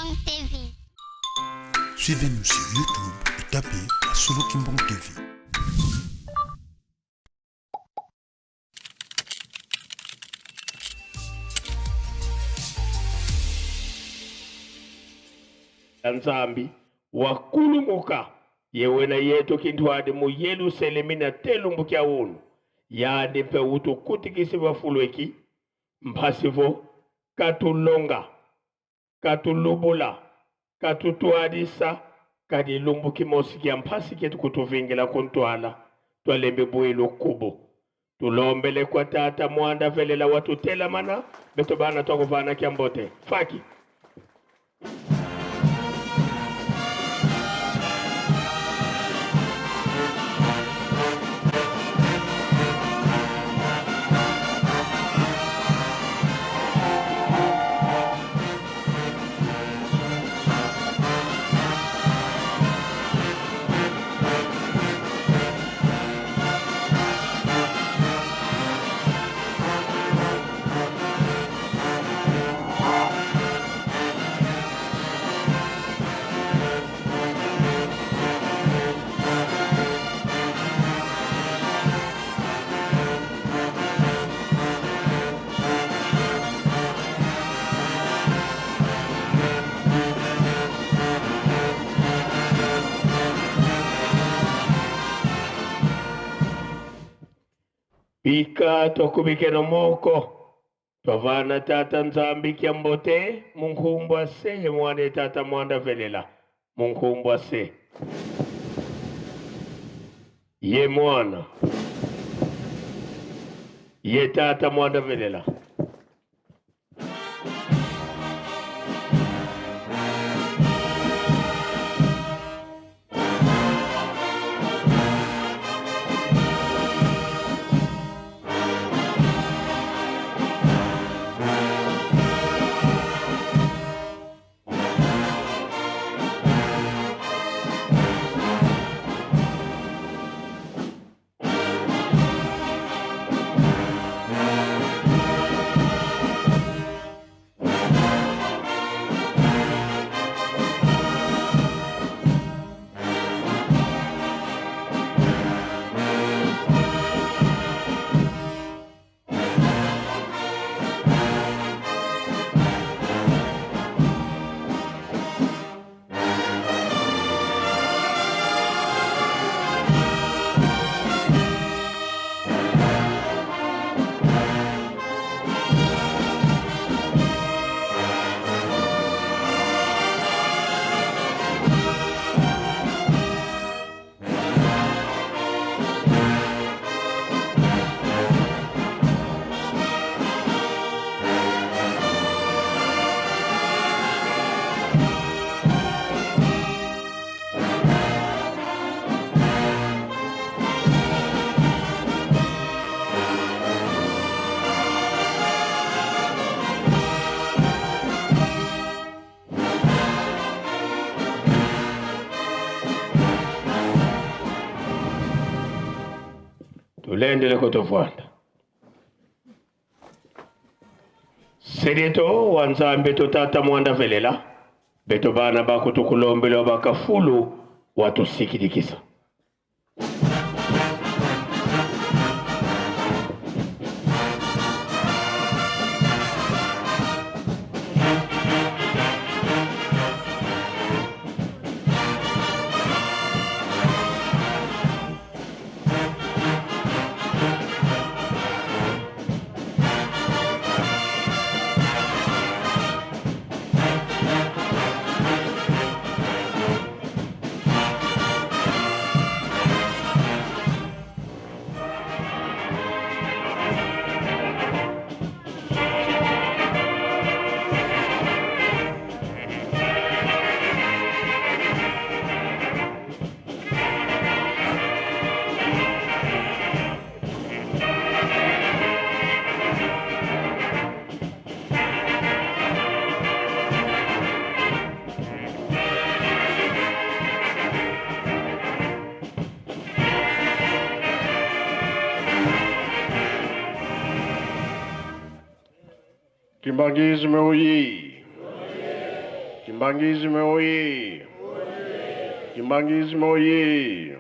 Kimbang TV. Suivez-nous sur YouTube et tapez Solo Kimbang TV. Nzambi wakulumuka yewena yetu kintu mu Yerusalemi na telumbu kya unu yandi mpe utukutikisi bafulweki mphasivo katulonga katulubula katutwadisa kadilumbu kimosi kya mphasi ketu kutuvingila kuntwala twalembe bwilu kubu tulombele kwa tata mwanda velela watutelamana beto bana twakuvana kya mbote faki. Bika twakubikena moko twavana tata Nzambi kya mbote munkumbwa se mwane tata mwanda velela munkumbwa se ye mwana ye tata mwanda velela. Tulendele kutofwanda Sedeto wa Nzambe totata mwanda velela beto bana bakutukulombelwa bakafulu watusikilikisa. Kimbanguisme oye! Kimbanguisme oye! Kimbanguisme oye!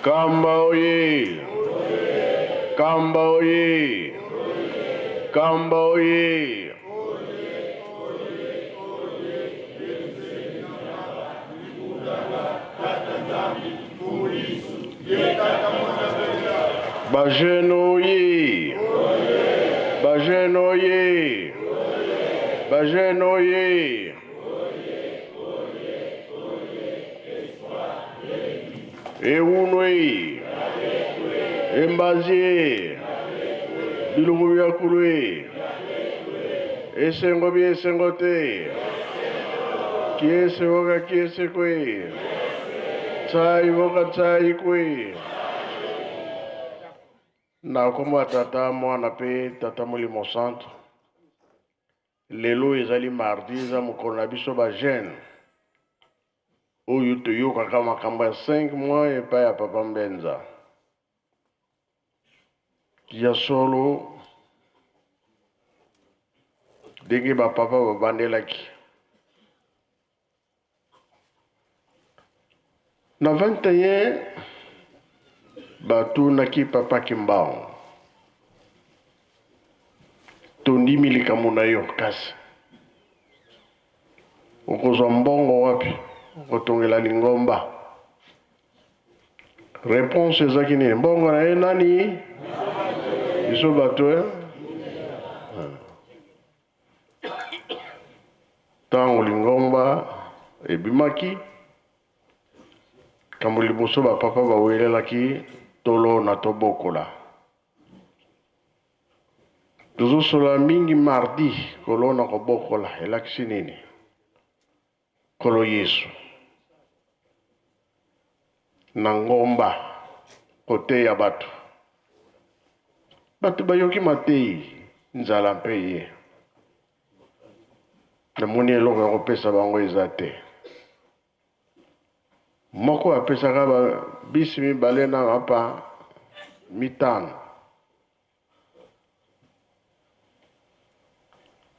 Kamba oye! Kamba oye! Kamba oye! Ba jeune oye! Ba jeune oye! Ba jeune oye! Ewunwe! Embazie! Bilungu bya kulwe! Esengo bi esengo te! Kiese voka kiese kwe! Tsai voka tsai kwe! Na kombo ya Tata, Mwana pe Tata Molimo Santu. Lelo ezali mardi, eza mokolo na biso ba jeune oyo toyokaka makambo ya 5 mois epai ya Papa Mbenza. Ya solo ndenge ba papa babandelaki na 21 batunaki Papa Kimbangu, tondimi likambo na yo, kasi okozwa mbongo wapi okotongela lingomba? Réponse ezaki nini? Mbongo na ye nani? Biso bato eh? Ntango lingomba ebimaki, likambo liboso bapapa bawelelaki tolona tobokola. Tozosolola mingi mardi kolona kobokola elakisi nini? Nkolo Yesu na ngomba koteya bato. Bato bayoki mateyi, nzala mpe ye. Namoni eloko ya kopesa bango eza te. Moko apesaka ba bisi mibale na mapa mitano.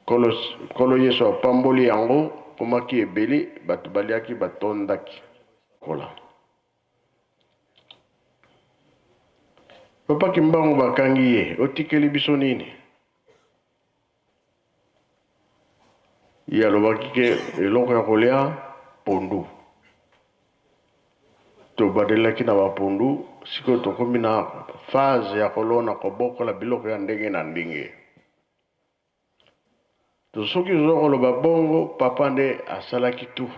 Nkolo Yesu apamboli yango, komaki ebele, bato baliaki batondaki. Kola. Papa Kimbangu bakangi ye, otikeli biso nini? Ye alobaki ke eloko ya kolia pondu. Tobandelaki na bapondu, sikoyo tokomi na phase ya kolona, kobokola biloko ya ndenge na ndenge. To soki oza koloba bongo, papa nde asalaki tout.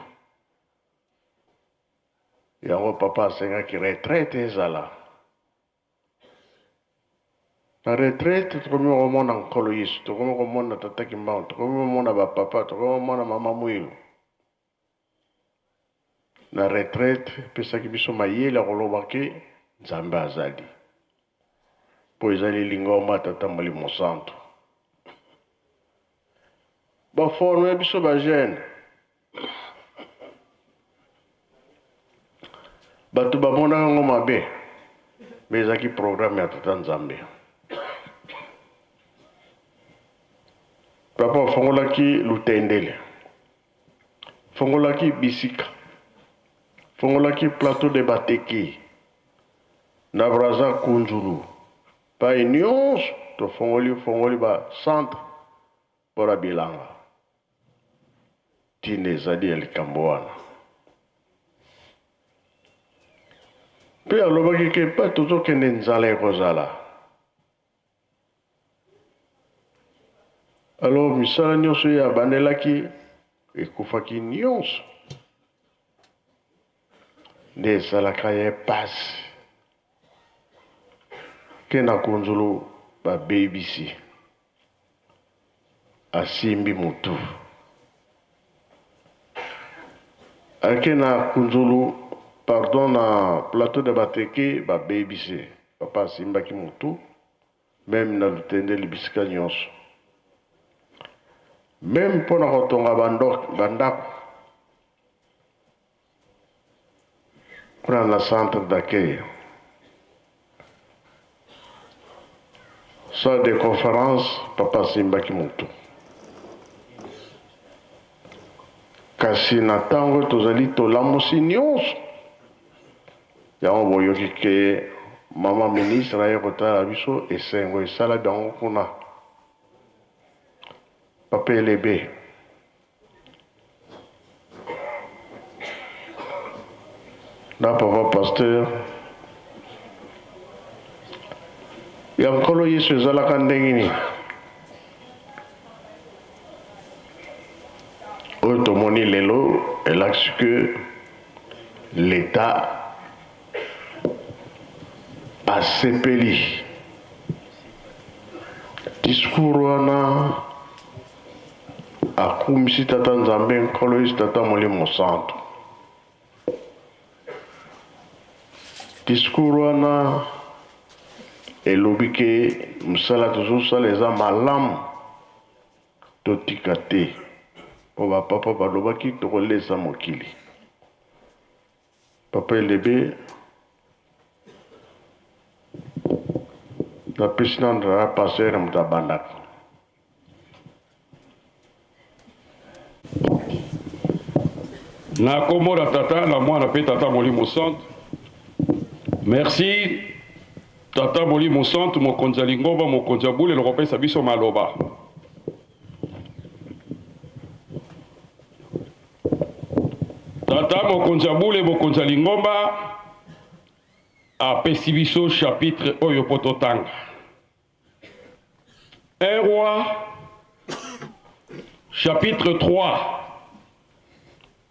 Yango papa asengaki retraite ezala. Na retraite tokomi komona Nkolo Yesu, tokomi komona Tata Kimbangu, tokomi komona ba papa, tokomi komona Mama Mwilu. Na retraite epesaki biso mayele ya koloba ke Nzambe azali, mpo ezali lingomba Tata Molimo Santu. Baforme biso ba jeune, bato bamonaka yango mabe, me ezalaki programme ya Tata Nzambe. Papa afongolaki Lutendele, fongolaki bisika, fongolaki plateau de Bateke na Brazza Kunzulu, pai nyonso tofongoli fongoli ba centre mpo na bilanga. Ntina ezali ya likambo wana. Mpe alobaki ke epai tozokende nzala ekozala. Alors misala nyonso ye abandelaki ekufaki nyonso, nde esalaka ye pasi ke na Kunzulu babebisi, asimbi mutu ake na Kunzulu, pardon, na plateau de Bateke babebisi, papa asimbaki mutu. Meme na lutendeli bisika nyonso. Meme mpo na kotonga ba ndako kuna na centre d'accueil. Salle de conférence, papa asimbaki motu. Kasi na ntango tozali tolamusi nyonso yango, boyoki ke mama ministre aye kotala biso, esengo esala bango kuna. Papa Elebe, na papa pasteur ya Nkolo Yesu, ezalaka ndenge nini? Oyo tomoni lelo elakisi ke l'État asepeli discours wana, akumisi Tata Nzambe, Nkolo Yesu, Tata Molimo Santo. Discours wana elobi ke mosala tozosala eza malamu, totika te, mpo bapapa balobaki tokolesa mokili. Papa Elebe, napesi nano na pasteur, moto abandaka. Na kombo na Tata, na Mwana mpe Tata Molimo Santu. Merci Tata Molimo Santu, mokonzi ya lingomba, mokonzi ya bule, lokopesa biso maloba. Tata mokonzi ya bule, mokonzi ya lingomba, apesi biso chapitre oyo mpo totanga 1 Roi chapitre 3,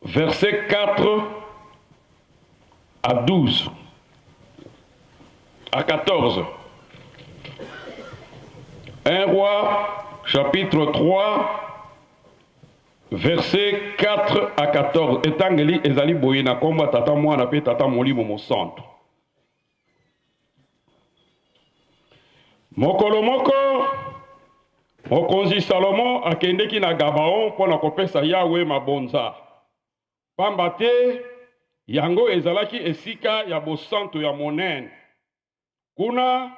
verset 4 à 12 à 14. 1 Roi chapitre 3, verset 4 à 14. Etangeli ezali boye: na kombo ya Tata, Mwana mpe Tata Molimo Mosantu. Mokolo moko, mokonzi Salomo akendeki na Gabaon mpo na kopesa Yawe mabonza, pamba te yango ezalaki esika ya bosantu ya monene. Kuna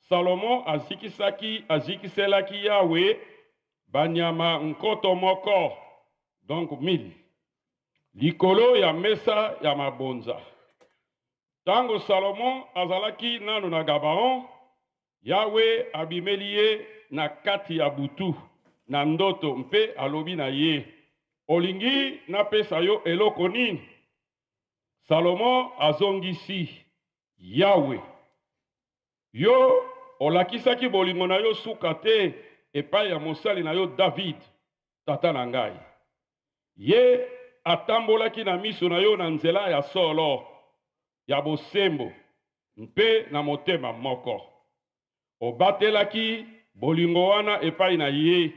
Salomo azikisaki azikiselaki Yawe banyama 1000, donc 1000, likolo ya mesa ya mabonza. Ntango Salomo azalaki nano na Gabaon, Yawe abimeli ye na kati ya butu na ndoto mpe alobi na ye: "Olingi napesa yo eloko nini?" Salomo azongisi: "Yawe, yo olakisaki bolingo na yo suka te epai ya mosali na yo David, tata na ngai. Ye atambolaki na miso na yo na nzela ya solo, ya bosembo mpe na motema moko. Obatelaki bolingo wana epai na ye.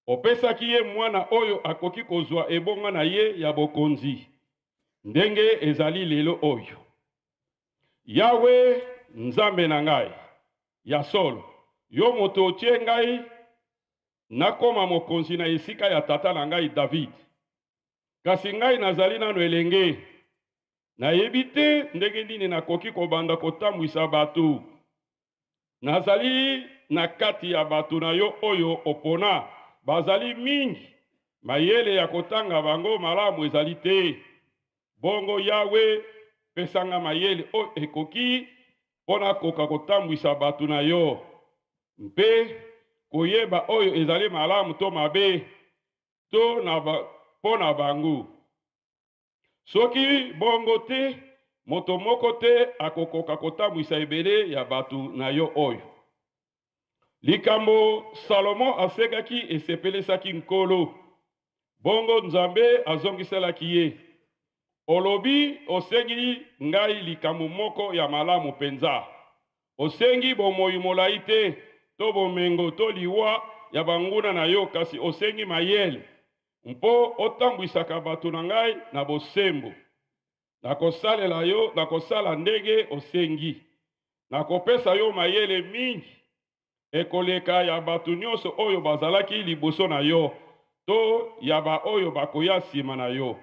Opesaki ye mwana oyo akoki kozwa ebonga na ye ya bokonzi, ndenge ezali lelo oyo. Yawe Nzambe na ngai, ya solo, yo moto otie ngai nakoma mokonzi na esika ya tata na ngai David. Kasi ngai nazali nano elenge, nayebi te ndenge nini nakoki kobanda kotambwisa bato. Nazali na kati ya bato na yo oyo opona, bazali mingi, mayele ya kotanga bango malamu ezali te. Bongo Yawe, pesanga mayele oyo ekoki mpo nakoka kotambwisa bato na yo mpe koyeba oyo ezali malamu to mabe to na mpo na bango. Soki bongo te, moto moko te akokoka kotambwisa ebele ya bato na yo oyo." Likambo Salomo asengaki esepelisaki Nkolo. Bongo Nzambe azongiselaki ye: "Olobi, osengi ngai likambo moko ya malamu mpenza. Osengi bomoi molai te, to bomengo, to liwa ya banguna na yo, kasi osengi mayele mpo otambwisaka bato na ngai na bosembo. Nakosalela yo, nakosala ndenge osengi. Nakopesa yo mayele mingi ekoleka ya bato nyonso oyo bazalaki liboso na yo to ya baoyo bakoya nsima na yo.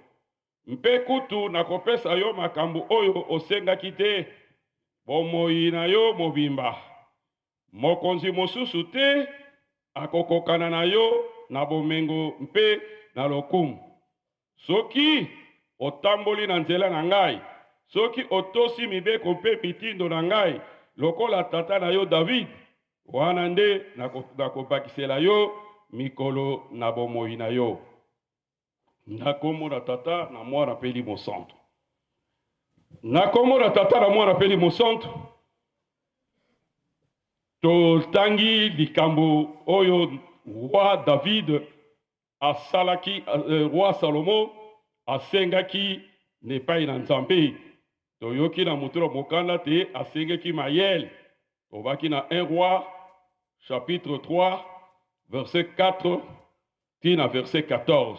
Mpe kutu nakopesa yo makambo oyo osengaki te, bomoi na yo mobimba." Mokonzi mosusu te akokokana na yo na bomengo mpe na lokumu. Soki otamboli na nzela na ngai, soki otosi mibeko mpe mitindo na ngai lokola tata na yo David, wana nde nakobakisela yo mikolo na bomoi na yo. Na kombo na Tata, na Mwana mpe Elimo Santu. Na kombo na Tata, na Mwana mpe Elimo Santu, totangi likambo oyo roi David asalaki, roi Salomo asengaki na epai na Nzambe. Toyoki na moto na mokanda te asengaki mayele. Tobaki na 1 Roi chapitre 3 verset 4 ti na verset 14.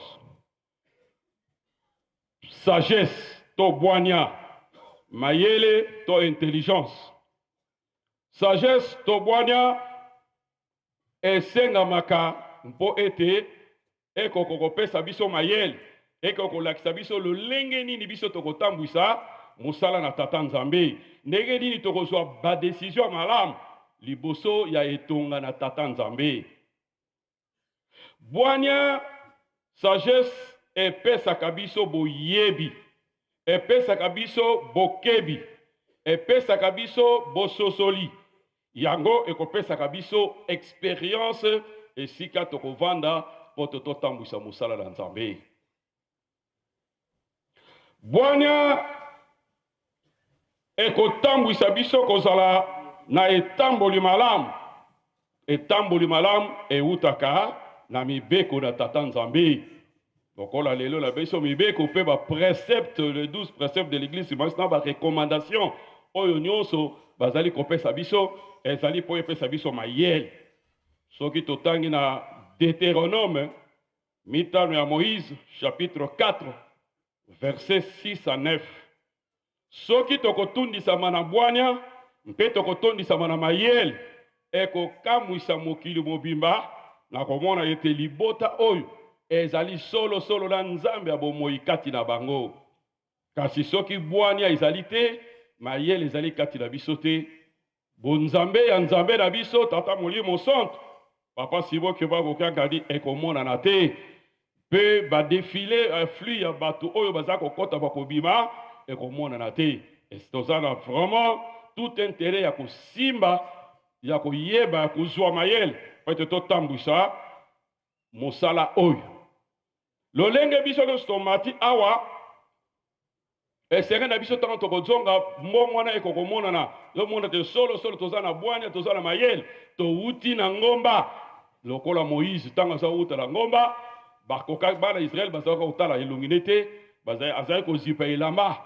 Sagesse to bwania, mayele to intelligence. Sagesse to bwania esengamaka mpo ete ekoka kopesa biso mayele, ekoka kolakisa biso lolenge nini biso tokotambwisa mosala na Tata Nzambe, ndenge nini tokozwa ba decision ya malamu liboso ya etonga na Tata Nzambe. Bwanya, sagesse, epesaka biso boyebi, epesaka biso bokebi, epesaka biso bososoli. Yango ekopesaka biso experience esika tokovanda mpo te totambwisa mosala na Nzambe. Bwanya ekotambwisa biso kozala na etamboli malamu. Etamboli malamu ewutaka na mibeko na Tata Nzambe. Lokola lelo na biso mibeko mpe ba preceptes, les 12 preceptes de l'Eglise humaniste na ba recommandations oyo nyonso bazali kopesa biso ezali mpo epesa biso mayele. Soki totangi na Deuteronome mitano ya Moïse chapitre 4 verset 6 à 9, soki tokotundisama na bwanya mpe tokotondisama na mayele, ekokamwisa mokili mobimba na komona ete libota oyo ezali solosolo na Nzambe ya bomoi kati na bango. Kasi soki bwanya ezali te, mayele ezali kati na biso te, Bonzambe ya Nzambe na biso Tata Molimo Santu, Papa Simon Kimbangu Kiangani ekomonana te, mpe ba defile afflux ya bato oyo baza kokota bakobima ekomonana te. Toza na vraiment tout intérêt ya kosimba, ya koyeba, ya kozwa mayele mpo ete totambwisa mosala oyo. Lolenge biso nyonso tomati awa, esenge na biso ntango tokozonga, mbongwana ekokomonana. Tomona te solo solo toza na bwanya, toza na mayele, towuti na ngomba lokola Moïse ntango aza kowuta na ngomba, bakoka bana Israël bazalaka kotala elongi ne te, azali kozipa elamba.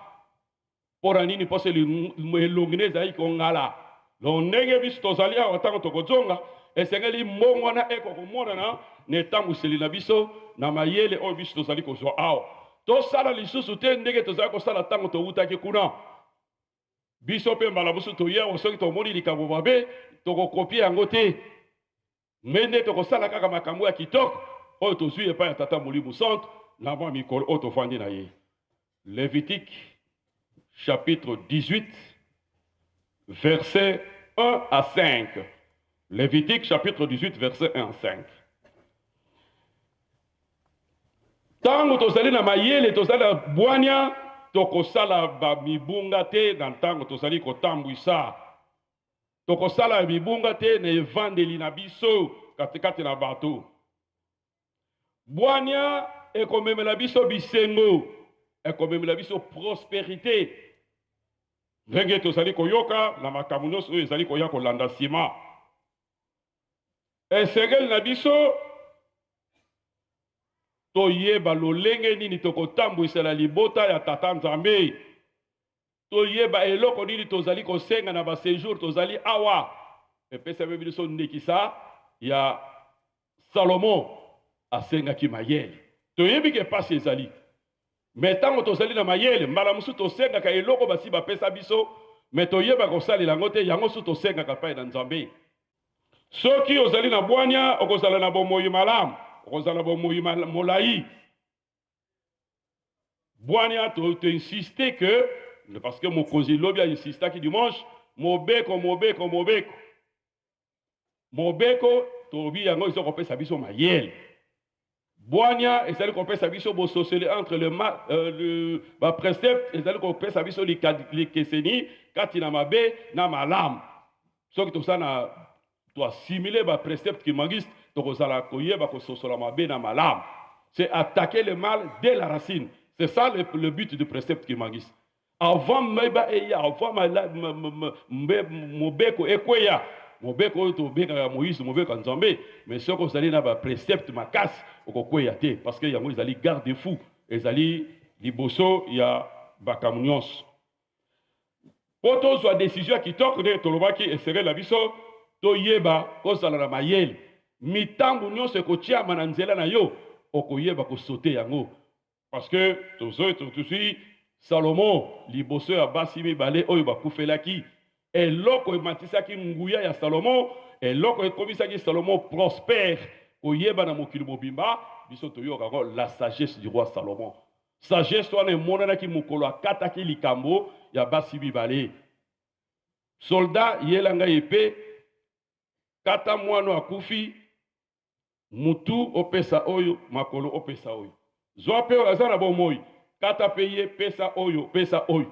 Mpo na nini? Mpo elongi ne ezalaki kongala. Donc ndenge biso tozali awa, ntango tokozonga, esengeli mbongwana ekokomonana na etambwiseli na biso na mayele oyo biso tozali kozwa awa. Tosala lisusu te ndenge tozali kosala ntango towutaki kuna. Biso mpe mbala mosusu toye awa, soki tomoni likambo mabe, tokokopie yango te. Me nde tokosala kaka makambo ya kitoko oyo tozwi epai ya Tata Molimo Santu na mwa mikolo oyo tofandi na ye. Levitique chapitre 18 verset 1 à 5. Lévitique chapitre 18 verset 1 à 5. Ntango tozali na mayele, tozali na bwanya, tokosala bamibunga te na ntango tozali kotambwisa. Tokosala mibunga te na evandeli na biso katikati na bato. Bwanya ekomemela biso bisengo, ekomemela biso prosperite, ndenge tozali koyoka na makambo nyonso oyo ezali koya kolanda nsima. Esengeli na biso toyeba lolenge nini tokotambwisela libota ya Tata Nzambe. Toyeba eloko nini tozali kosenga na ba sejours tozali awa. Epesami biso ndekisa ya Salomon asengaki mayele. Toyebi ke pasi ezali. Mais tango tozali na mayele, mbala mosusu tosengaka eloko basi bapesa biso, mais toyebaka kosalela yango te, yango susu tosengaka epai na Nzambe. Soki ozali na bwanya, okozala na bomoi malamu, okozala na bomoi molai. Bwania to to insister que parce que mokonzi lobi a insistaki dimanche mobeko mobeko mobeko. Mobeko tolobi yango eza kopesa biso mayele. Bwania ezali kopesa biso bososoli entre le, ma, euh, le ba précepte ezali kopesa biso likeseni kati na mabe na malamu. Soki tosala na to assimiler ba précepte kimangiste, tokozala koyeba kososola mabe na malamu. C'est attaquer le mal dès la racine. C'est ça le, le but du précepte kimangiste. Avant mbeba eya, avant mobeko ekweya, mobeko oyo tobengaka ya Moïse, mobeko ya Nzambe, mais soki ozali na ba précepte makasi, okokweya te, parce que yango ezali garde fou, ezali liboso ya makambo nyonso. Mpo tozwa decision ya kitoko, ndenge tolobaki, esengeli na biso toyeba kozala na mayele. Mitambo nyonso ekotiama na nzela na yo, okoyeba kosote yango. Parce que tozoi tozwi Salomo liboso ya basi mibale oyo bakufelaki. Eloko ematisaki nguya ya Salomo, eloko ekomisaki Salomo prospère, koyeba na mokili mobimba, biso toyoka yango la sagesse du roi Salomon. Sagesse wana emonanaki mokolo akataki likambo ya basi mibale. Soldat, yela ngai epee, kata mwana akufi, Mutu opesa oyo, makolo opesa oyo. Zwa pe oyo aza na bomoi, kata pe ye, pesa oyo, pesa oyo.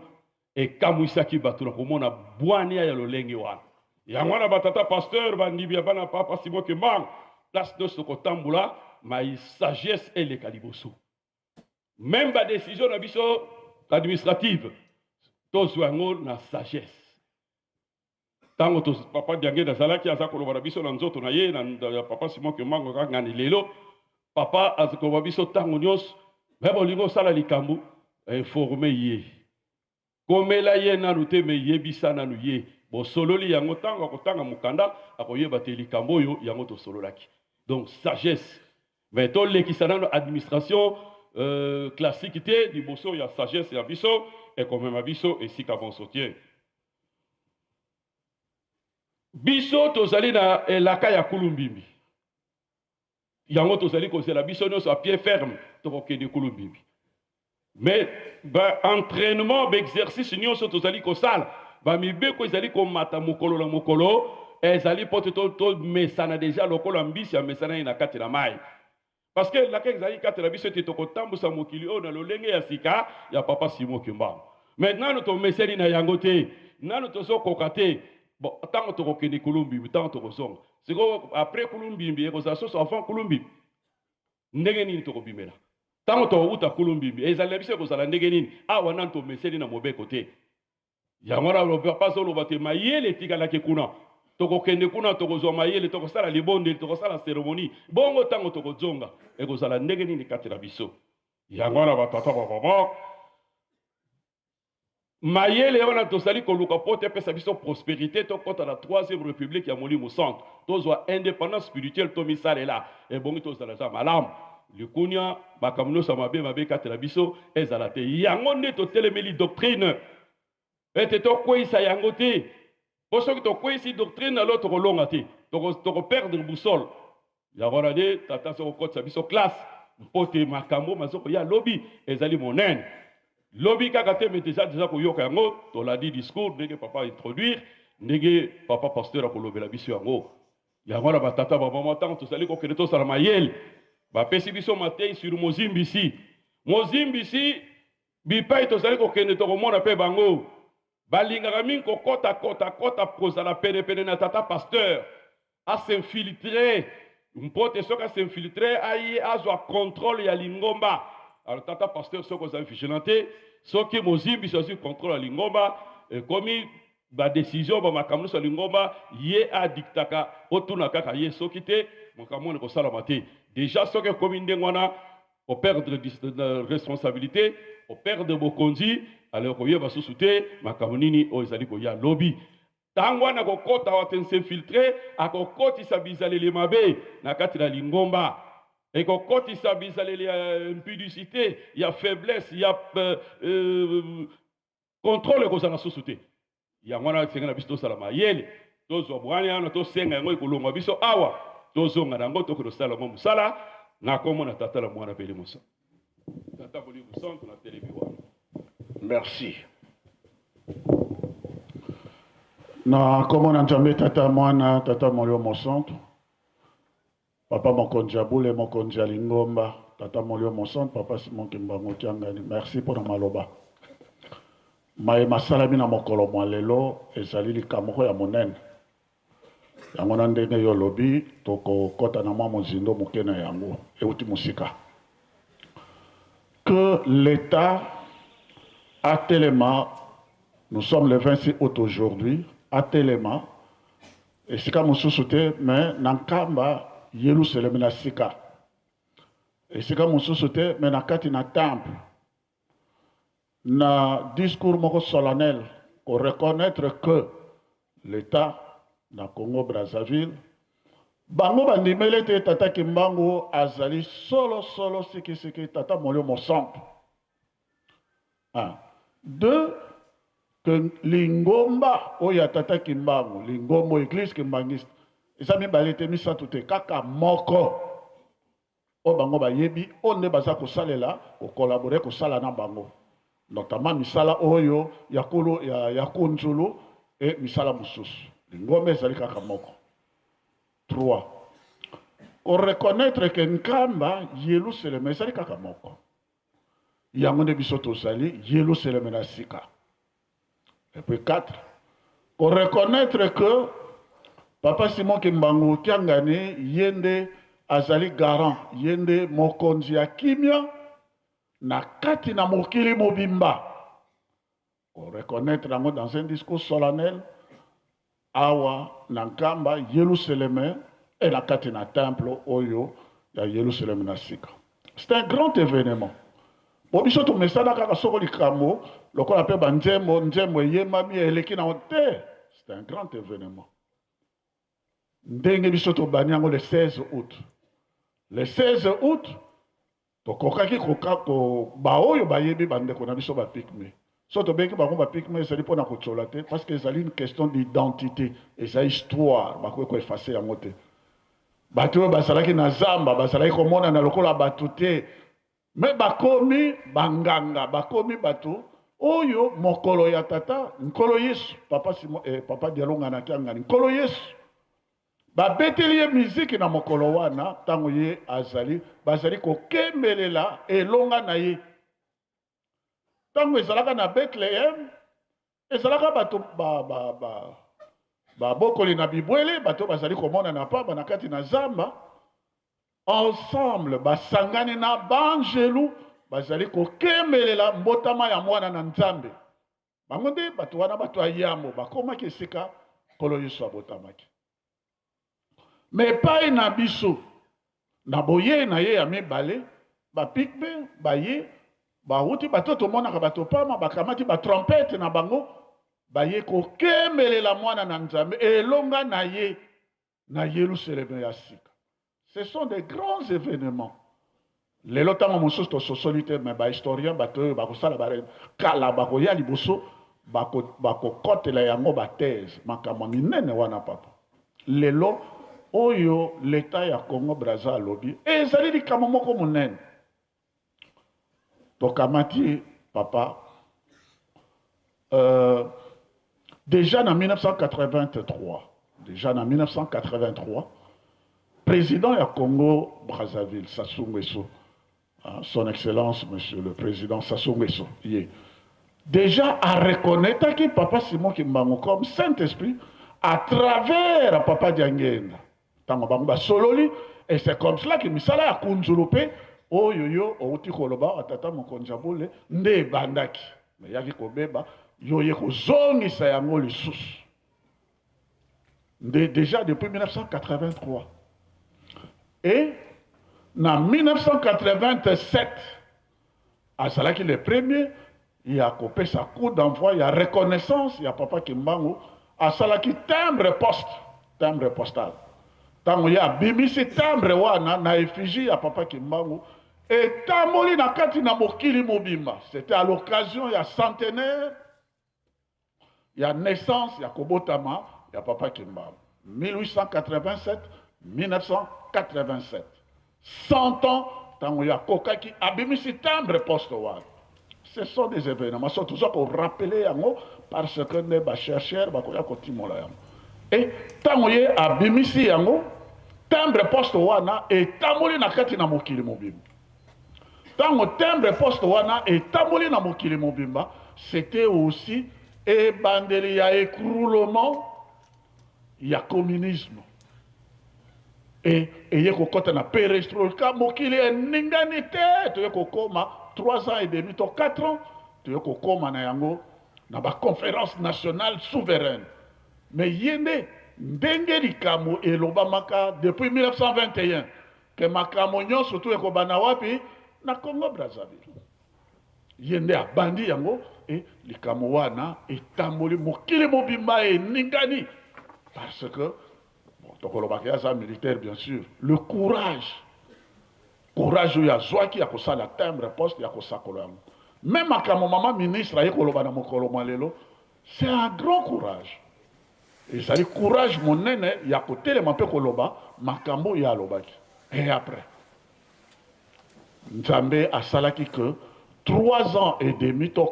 Ekamwisaki bato na komona bwania ya lolenge wana. Yango wana ba tata pasteur, bandimi ya bana papa Simon Kimbangu, place nyonso tokotambola, mai sagesse eleka liboso. Meme ba decision na biso administrative, tozwa yango na sagesse. Tango to papa Diangenda azalaki aza koloba na biso na nzoto na ye na ya papa Simon Kimbangu kangani lelo papa aza koloba biso tango nyonso me bolingo osala likambo informe ye komela ye nanu te me yebisa nanu ye bosololi yango tango akotanga mokanda akoyeba te likambo oyo yango tosololaki donc sagesse mais tolekisa nanu administration euh, classique te liboso ya sagesse ya biso ekomema biso esika bonso te. Biso tozali na elaka ya kulumbimbi, yango tozali kozela biso nyonso a pied ferme, tokokende kulumbimbi. Mais ba entraînement, ba exercice nyonso tozali kosala, ba mibeko ezali komata mokolo na mokolo, ezali mpo te tomesana deja lokola mbisi amesanaki na kati na mai. Parce que elaka ezali kati na biso ete tokotambusa mokili oyo na lolenge ya sika ya Papa Simon Kimbangu. Mais nanu tomeseni na yango te, nanu tozokoka te. Bon, tango tokokende Kulumbimbi, tango tokozonga. Sikoyo après Kulumbimbi ekozala soso avant Kulumbimbi. Ndenge nini tokobimela? Tango tokowuta Kulumbimbi, ezali na biso ekozala ndenge nini? Awa nanu tomeseni na mobeko te. Yango wana papa azoloba te mayele etikalaki kuna. Tokokende kuna tokozwa mayele, tokosala libondeli, tokosala ceremonie. Bongo ntango tokozonga ekozala ndenge nini kati na biso? Yango wana batata bababa, mayele wana tozali koluka mpo te epesa biso prosperite, tokɔta na troisième république ya Molimo Santo, tozwa indépendance spirituelle, tomisalela. Ebongi tozala eza malamu. Likunia, makambo nyonso ya mabe mabe kati na biso ezala te. Yango nde totelemeli doctrine ete tokweyisa yango te, mpo soki tokweyisi doctrine alo tokolonga te, tokoperdre boussole. Yango wana nde tata aza kokotisa biso classe mpo te makambo mazokoya lobi ezali monene. Lobi kaka te, mais deja deja koyoka yango, tolandi discours ndenge papa introduire, ndenge papa pasteur akolobela biso yango. Yango wana batata bamama, ntango tozali kokende tozala mayele. Bapesi biso matei sur mozimbisi. Mozimbisi, bipai tozali kokende tokomona mpe bango balingaka mingi kokota kota kota kozala penepene na tata pasteur asinfiltre mpo te soki asinfiltre aye azwa contrôle ya lingomba. Alors tata pasteur, soki ozali vigilant te, soki mozimbisi azwi contrôle ya lingomba, ekomi ba decision ba makambo nyonso ya lingomba ye adiktaka, otuna kaka ye, soki te makambo wana ekosalama te. Deja soki ekomi ndenge wana, operdre responsabilité, operdre bokonzi, alors koyeba susu te makambo nini oyo ezali koya lobi. Ntango wana akokota wate s'infiltre, akokotisa bizaleli mabe na kati na lingomba, ekokotisa bizaleli ya impudicité, ya faiblesse, ya contrôle ekozala susu te. Yango wana esenga na biso tosala mayele, tozwa bwanya wana, tosenga yango ekolongwa biso awa, tozonga na yango, tokende kosala yango mosala na kombo na Tata na Mwana mpe Elimo Santu. Tata Molimo Santu na telemi wana. Merci. Na nkombo na Nzambe Tata, Mwana, Tata Molimo Mosantu, Papa Mokonzi ya Bule, Mokonzi ya Lingomba, Tata Molimo Mosantu, Papa Simon Kimbangu Kiangani, merci mpo na maloba maye masalami na mokolo mwa lelo. Ezali likambo moko ya monene. Yango na ndenge yo olobi, tokokɔta na mwa mozindo moke na yango. Euti mosika que l'État atelema. Nous sommes le 26 août aujourd'hui. Atelema esika mosusu te, mais na Nkamba, Yelusalemi na sika. Esika mosusu te, mais na kati na temple, na discours moko solennel, koreconnaître que l'État na Congo Brazzaville, bango bandimeli ete Tata Kimbangu azali solo solo, sikisiki, Tata Molimo Mosantu. Un, deux, que lingomba oyo ya Tata Kimbangu, lingomba Église Kimbangiste, eza mibale te, misato te, kaka moko oyo bango bayebi, oyo nde baza kosalela, kocollaborer, kosala na bango, notamment misala oyo ya kulu ya kunzulu e misala mosusu. Lingomba ezali kaka moko. Trois, koreconnaître que Nkamba, Yelusaleme ezali kaka moko. Yango nde biso tozali Yelusaleme na sika. Et puis quatre, koreconnaître que Papa Simon Kimbangu Kiangani, ye nde azali garant, ye nde mokonzi ya kimia na kati na mokili mobimba. Koreconnaître yango dans un discours solennel awa na Nkamba, Yelusaleme, e na kati na temple oyo ya Yelusaleme na sika. C'est un grand événement. Po biso tomesana kaka soko likambo lokola mpe banzembo, nzembo eyembami, eleki nango te. C'est un grand événement. Ndenge biso tobani yango le 16 août, le 16 août tokokaki ko baoyo bayebi, bandeko na biso bapygmées. So tobengi bango bapygmées, ezali mpona kotsola te, parce que ezali une question d'identité, eza histoire, bakoki koeffacer yango te. Bato oyo bazalaki na zamba, bazalaki komonana lokola bato te, mais bakomi banganga, bakomi bato oyo mokolo ya Tata Nkolo Yesu, Papa Simo, Papa Dialungana Kiangani, Nkolo Yesu, babeteli ye miziki na mokolo wana. Ntango ye azali, bazali kokembelela elonga na ye. Ntango ezalaka na Bethlehem, ezalaka bato babokoli na bibwele, bato bazali komona na pamba na kati na zamba. Ensemble basangani na banjelu, bazali kokembelela mbotama ya mwana na Nzambe. Bango nde bato wana, bato ya yambo bakomaki esika Nkolo Yesu abotamaki. Mais epai na biso, na boyei na ye ya mibale, bapygmées baye bawuti, bato tomonaka bato pama, bakamati batrompete na bango, baye kokembelela mwana na Nzambe, elonga na ye na Yelusaleme ya sika. Ce sont des grands événements. Lelo ntango mosusu tososoli te, mais bahistorien, bato oyo bakosala kala, bakoya liboso, bakokotela yango bathèse, makambo ya minene wana. Papa, lelo oyo l'État ya Congo Braza alobi, ezali likambo moko monene. Tokamati, papa, déjà na 1983, déjà na 1983, président ya Congo Brazzaville, Sassou Nguesso, hein, son excellence monsieur le président Sassou Nguesso, ye déjà areconnaîtraki Papa Simon Kimbangu comme Saint-Esprit à travers Papa Diangenda. Ntango bango basololi, et c'est comme cela que misala ya kunzulu mpe oyo yo outi koloba, Tata Mokonzi ya Bule, nde ebandaki. Mais yaki kobeba, yo ye kozongisa yango lisusu nde déjà depuis 1983. Et na 1987, azalaki le premier ya kopesa coup d'envoi ya reconnaissance ya Papa Kimbangu. Asalaki timbre poste, timbre postal. Ntango ye abimisi timbre wana na effigie ya Papa Kimbangu, etamboli na kati na mokili mobimba. C'était à l'occasion ya centenaire ya naissance, ya kobotama ya Papa Kimbangu, 1887 1987, 100 ans. Ntango ye akokaki, abimisi timbre poste wana. Ce sont des événements. So toza ko rappeler yango parce que nde ba chercheurs bakoya kotimola yango. Et ntango ye abimisi yango, timbre poste wana etamboli na kati na mokili mobimba. Ntango timbre poste wana etamboli na mokili mobimba, c'était aussi ebandeli ya écroulement ya communisme. E eye kokɔta na perestroika, mokili eningani te. Toye kokóma 3 ans et demi to 4 ans, toye kokóma na yango na baconférence nationale souveraine. Mais ye nde ndenge likambo elobamaka depuis 1921 ke makambo nyonso tu ekobanda wapi? Na Congo Brazzaville. Ye nde abandi yango e likambo wana etamboli mokili mobimba, eningani, parce que bon, tokolobaka ye aza militaire, bien sûr. Le courage, courage oyo azwaki ya kosala timbre poste, ya kosakola yango. Même makambo mama ministre aye koloba na mokolo mwa lelo, c'est un grand courage. Ezali courage monene ya kotelema mpe koloba makambo oyo alobaki. Et après, Nzambe asalaki que 3 ans et demi to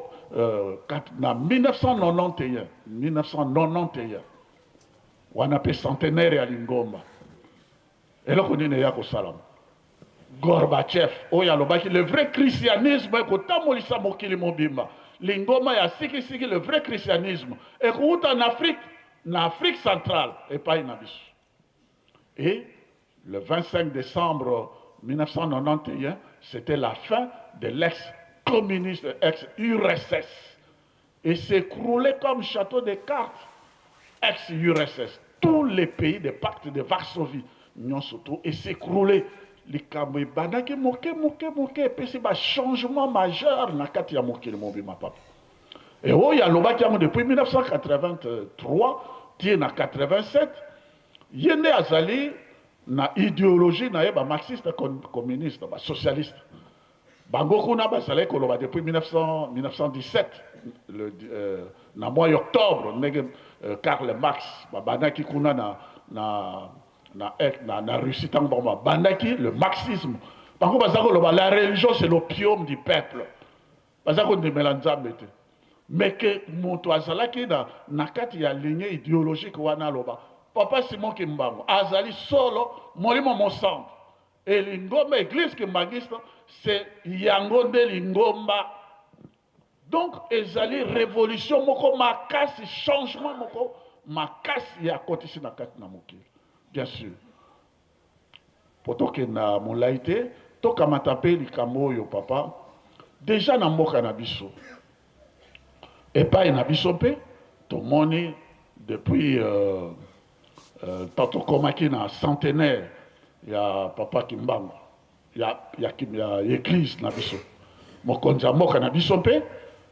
na 1991, 1991 wana mpe centenaire ya lingomba, eloko nini eya kosalama? Gorbatchev oyo alobaki le vrai christianisme ekotambolisa mokili mobimba, lingomba ya sikisiki, le vrai christianisme ekowuta na Afrique, na Afrique centrale, epai na biso. Et le 25 décembre 1991, c'était la fin de l'ex-communiste, ex-URSS, et s'écroulait comme château de cartes, ex-URSS, tous les pays des pactes de Varsovie nyonso to et s'écroulait. Likambo ebandaki moke moke moke, epesi bachangement majeur na kati ya mokili mobima, papa. E oyo alobaki yango depuis 1983 tie na 87, ye nde azali na idéologie na ye, bamarxiste communiste, basocialiste. Bango kuna bazalaki koloba depuis 1900, 1917, na mois ya octobre, ndenge Karl Marx babandaki kuna na Russie. Ntango bango babandaki le marxisme, bango baza koloba la religion, c'est l'opium du peuple. Baza kondimela Nzambe te. Mais ke moto azalaki na kati ya ligne idéologique wana, aloba papa Simon Kimbangu azali solo molimo mosantu e lingomba église kimbangiste, c'est yango nde lingomba. Donc ezali révolution moko makasi, changement moko makasi ya akotisi na kati na mokili. Bien sûr, po tokenda molai te, tokamata mpe likambo oyo, papa. Déjà na mboka na biso, epai na biso mpe tomoni depuis tant tokomaki na centenaire ya papa Kimbangu, ya église na biso, mokonzi ya mboka na biso mpe,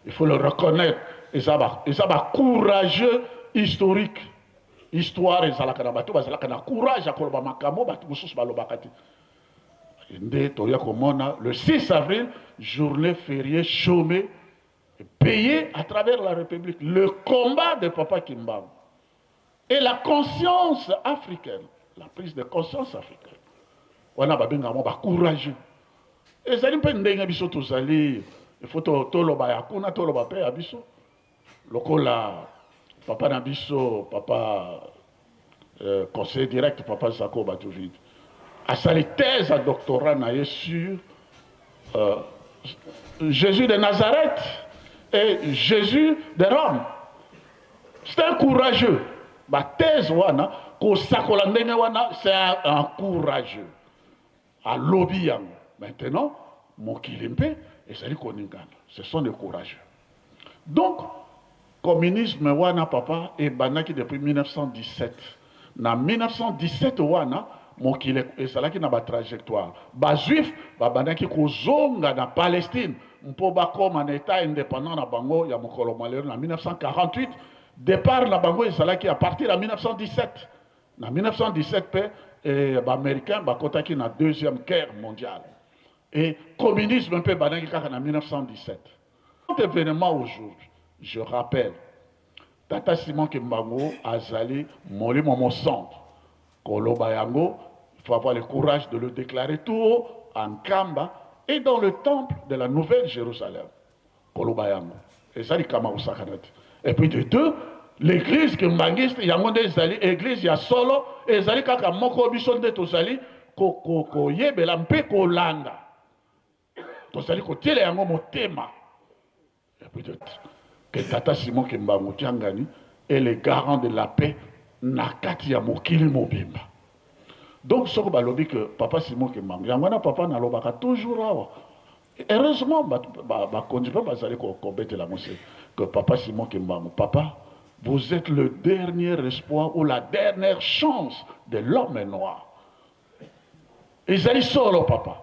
il faut le reconnaître, eza bacourageux historique. Histoire ezalaka na bato bazalaka na courage ya koloba makambo bato mosusu balobaka te. Nde toya komona le 6 avril, journée fériée chômée payée à travers la République, le combat de papa Kimbangu et la conscience africaine, la prise de conscience africaine wana, babengaka mo bacourageux. Ezali mpe ndenge biso tozali, il faut toloba ya kuna, toloba mpe ya biso, lokola papa na biso, papa conseiller direct, papa Zako Batuvide, asali thèse ya doctorat na ye sur Jésus de Nazareth et Jésus de Rome. C'est un courageux. Bathèse wana, kosakola ndenge wana, c'est un courageux. Alobi yango. Maintenant mokili mpe ezali koningana. Ce sont des courageux. Donc communisme wana, papa, ebandaki depuis 1917. Na 1917 wana, mokili ezalaki na batrajectoire. Bajuif babandaki kozonga na Palestine mpo bakóma na état indépendant na bango ya mokolo mwa lelo na 1948. Départ na bango ezalaki à partir ya 1917. Na 1917 mpe baaméricain bakɔtaki na Deuxième Guerre mondiale et communisme mpe ebandaki kaka na 1917. Événement aujourd'hui, je rappelle, tata Simon Kimbangu azali molimo mosantu. Koloba yango, il faut avoir le courage de le déclarer tout haut en Nkamba et dans le temple de la Nouvelle Jérusalem. Koloba yango eza likama kosakana te. Et puis de deux, l'église kimbanguiste yango nde ezali église ya solo, ezali kaka moko biso nde tozali koyebela mpe kolanda, tozali kotiela yango motema. Et puis de que tata Simon Kimbangu Kiangani est le garant de la paix na kati ya mokili mobimba. Donc soko balobi que papa Simon Kimbangu, yango wana papa nalobaka toujours awa. Heureusement bakonzi mpe bazali kobetela yango se que papa Simon Kimbangu, papa, vous êtes le dernier espoir ou la dernière chance de l'homme noir. Ezali solo papa,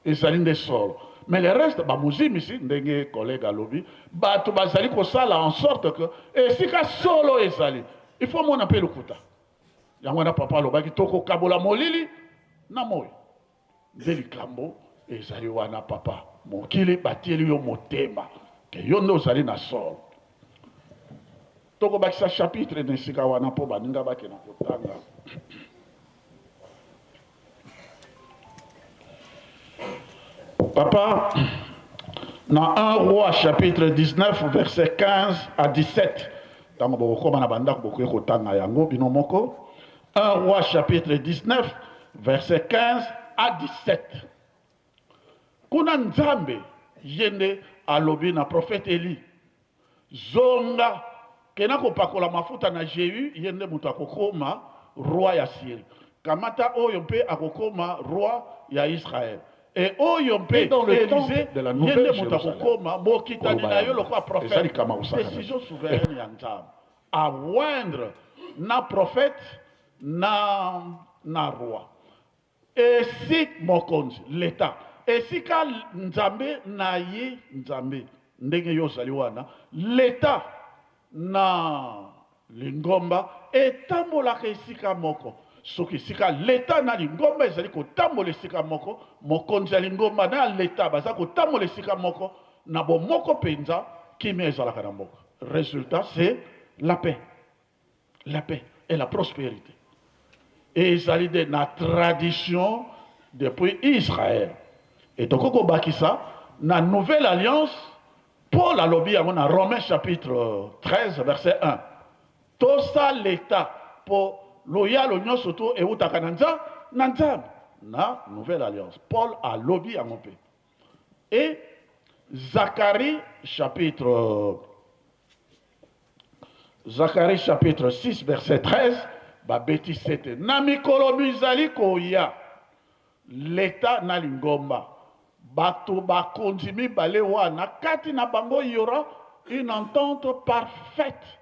ezali nde solo. Mais le reste bamozimisi ndenge collègue alobi, bato bazali kosala en sorte que esika solo ezali, il faut mona mpe lokuta. Yango wana papa alobaki tokokabola molili na moi. Nde likambo ezali wana papa, mokili batieli yo motema ke yo nde ozali na solo. Tokobakisa chapitre na esika wana mpo baninga bakenda kotanga. Papa, na 1 Roi chapitre 19 verset 15 à 17, ntango bokokoma na bandako bokoki kotanga yango bino moko. 1 Roi chapitre 19 verset 15 à 17. Kuna Nzambe ye nde alobi na prophète Elie, zonga kena kopakola mafuta na Jehu, ye nde moto akokoma roi ya Syrie. Kamata oyo mpe akokoma roi ya Israël. Et oyo mpe Et dans le temple Elisée de la ye nde nouvelle moto Jérusalem. akokoma mokitani Koloba na yo yango lokola eza prophète. likama kosakana te. Décision souveraine ya Nzambe. A oindre na prophète na na roi. Esi mokonzi l'etat esika Nzambe na ye Nzambe ndenge yo ozali wana l'etat na lingomba etambolaka esika moko. Soki esika l'etat na lingomba ezali kotambola esika moko, mokonzi ya lingomba na ya l'etat baza kotambola esika moko na bomoko mpenza, kimia ezalaka na mboka. Resultat c'est la paix. La paix et la prospérité. Ezali nde na tradition depuis Israël. Et tokoki kobakisa na nouvelle alliance, Paul alobi yango na Romains chapitre 13 verset 1. Tosa l'etat po loyalo nyonso to eutaka na nza na Nzambe. Na nouvelle alliance Paul alobi yango mpe. Et Zacharie chapitre Zacharie chapitre 6 verset 13 babeti sete na mikolo mizali koya leta na lingomba bato bakonzi mibale wana kati na bango il y aura une entente parfaite.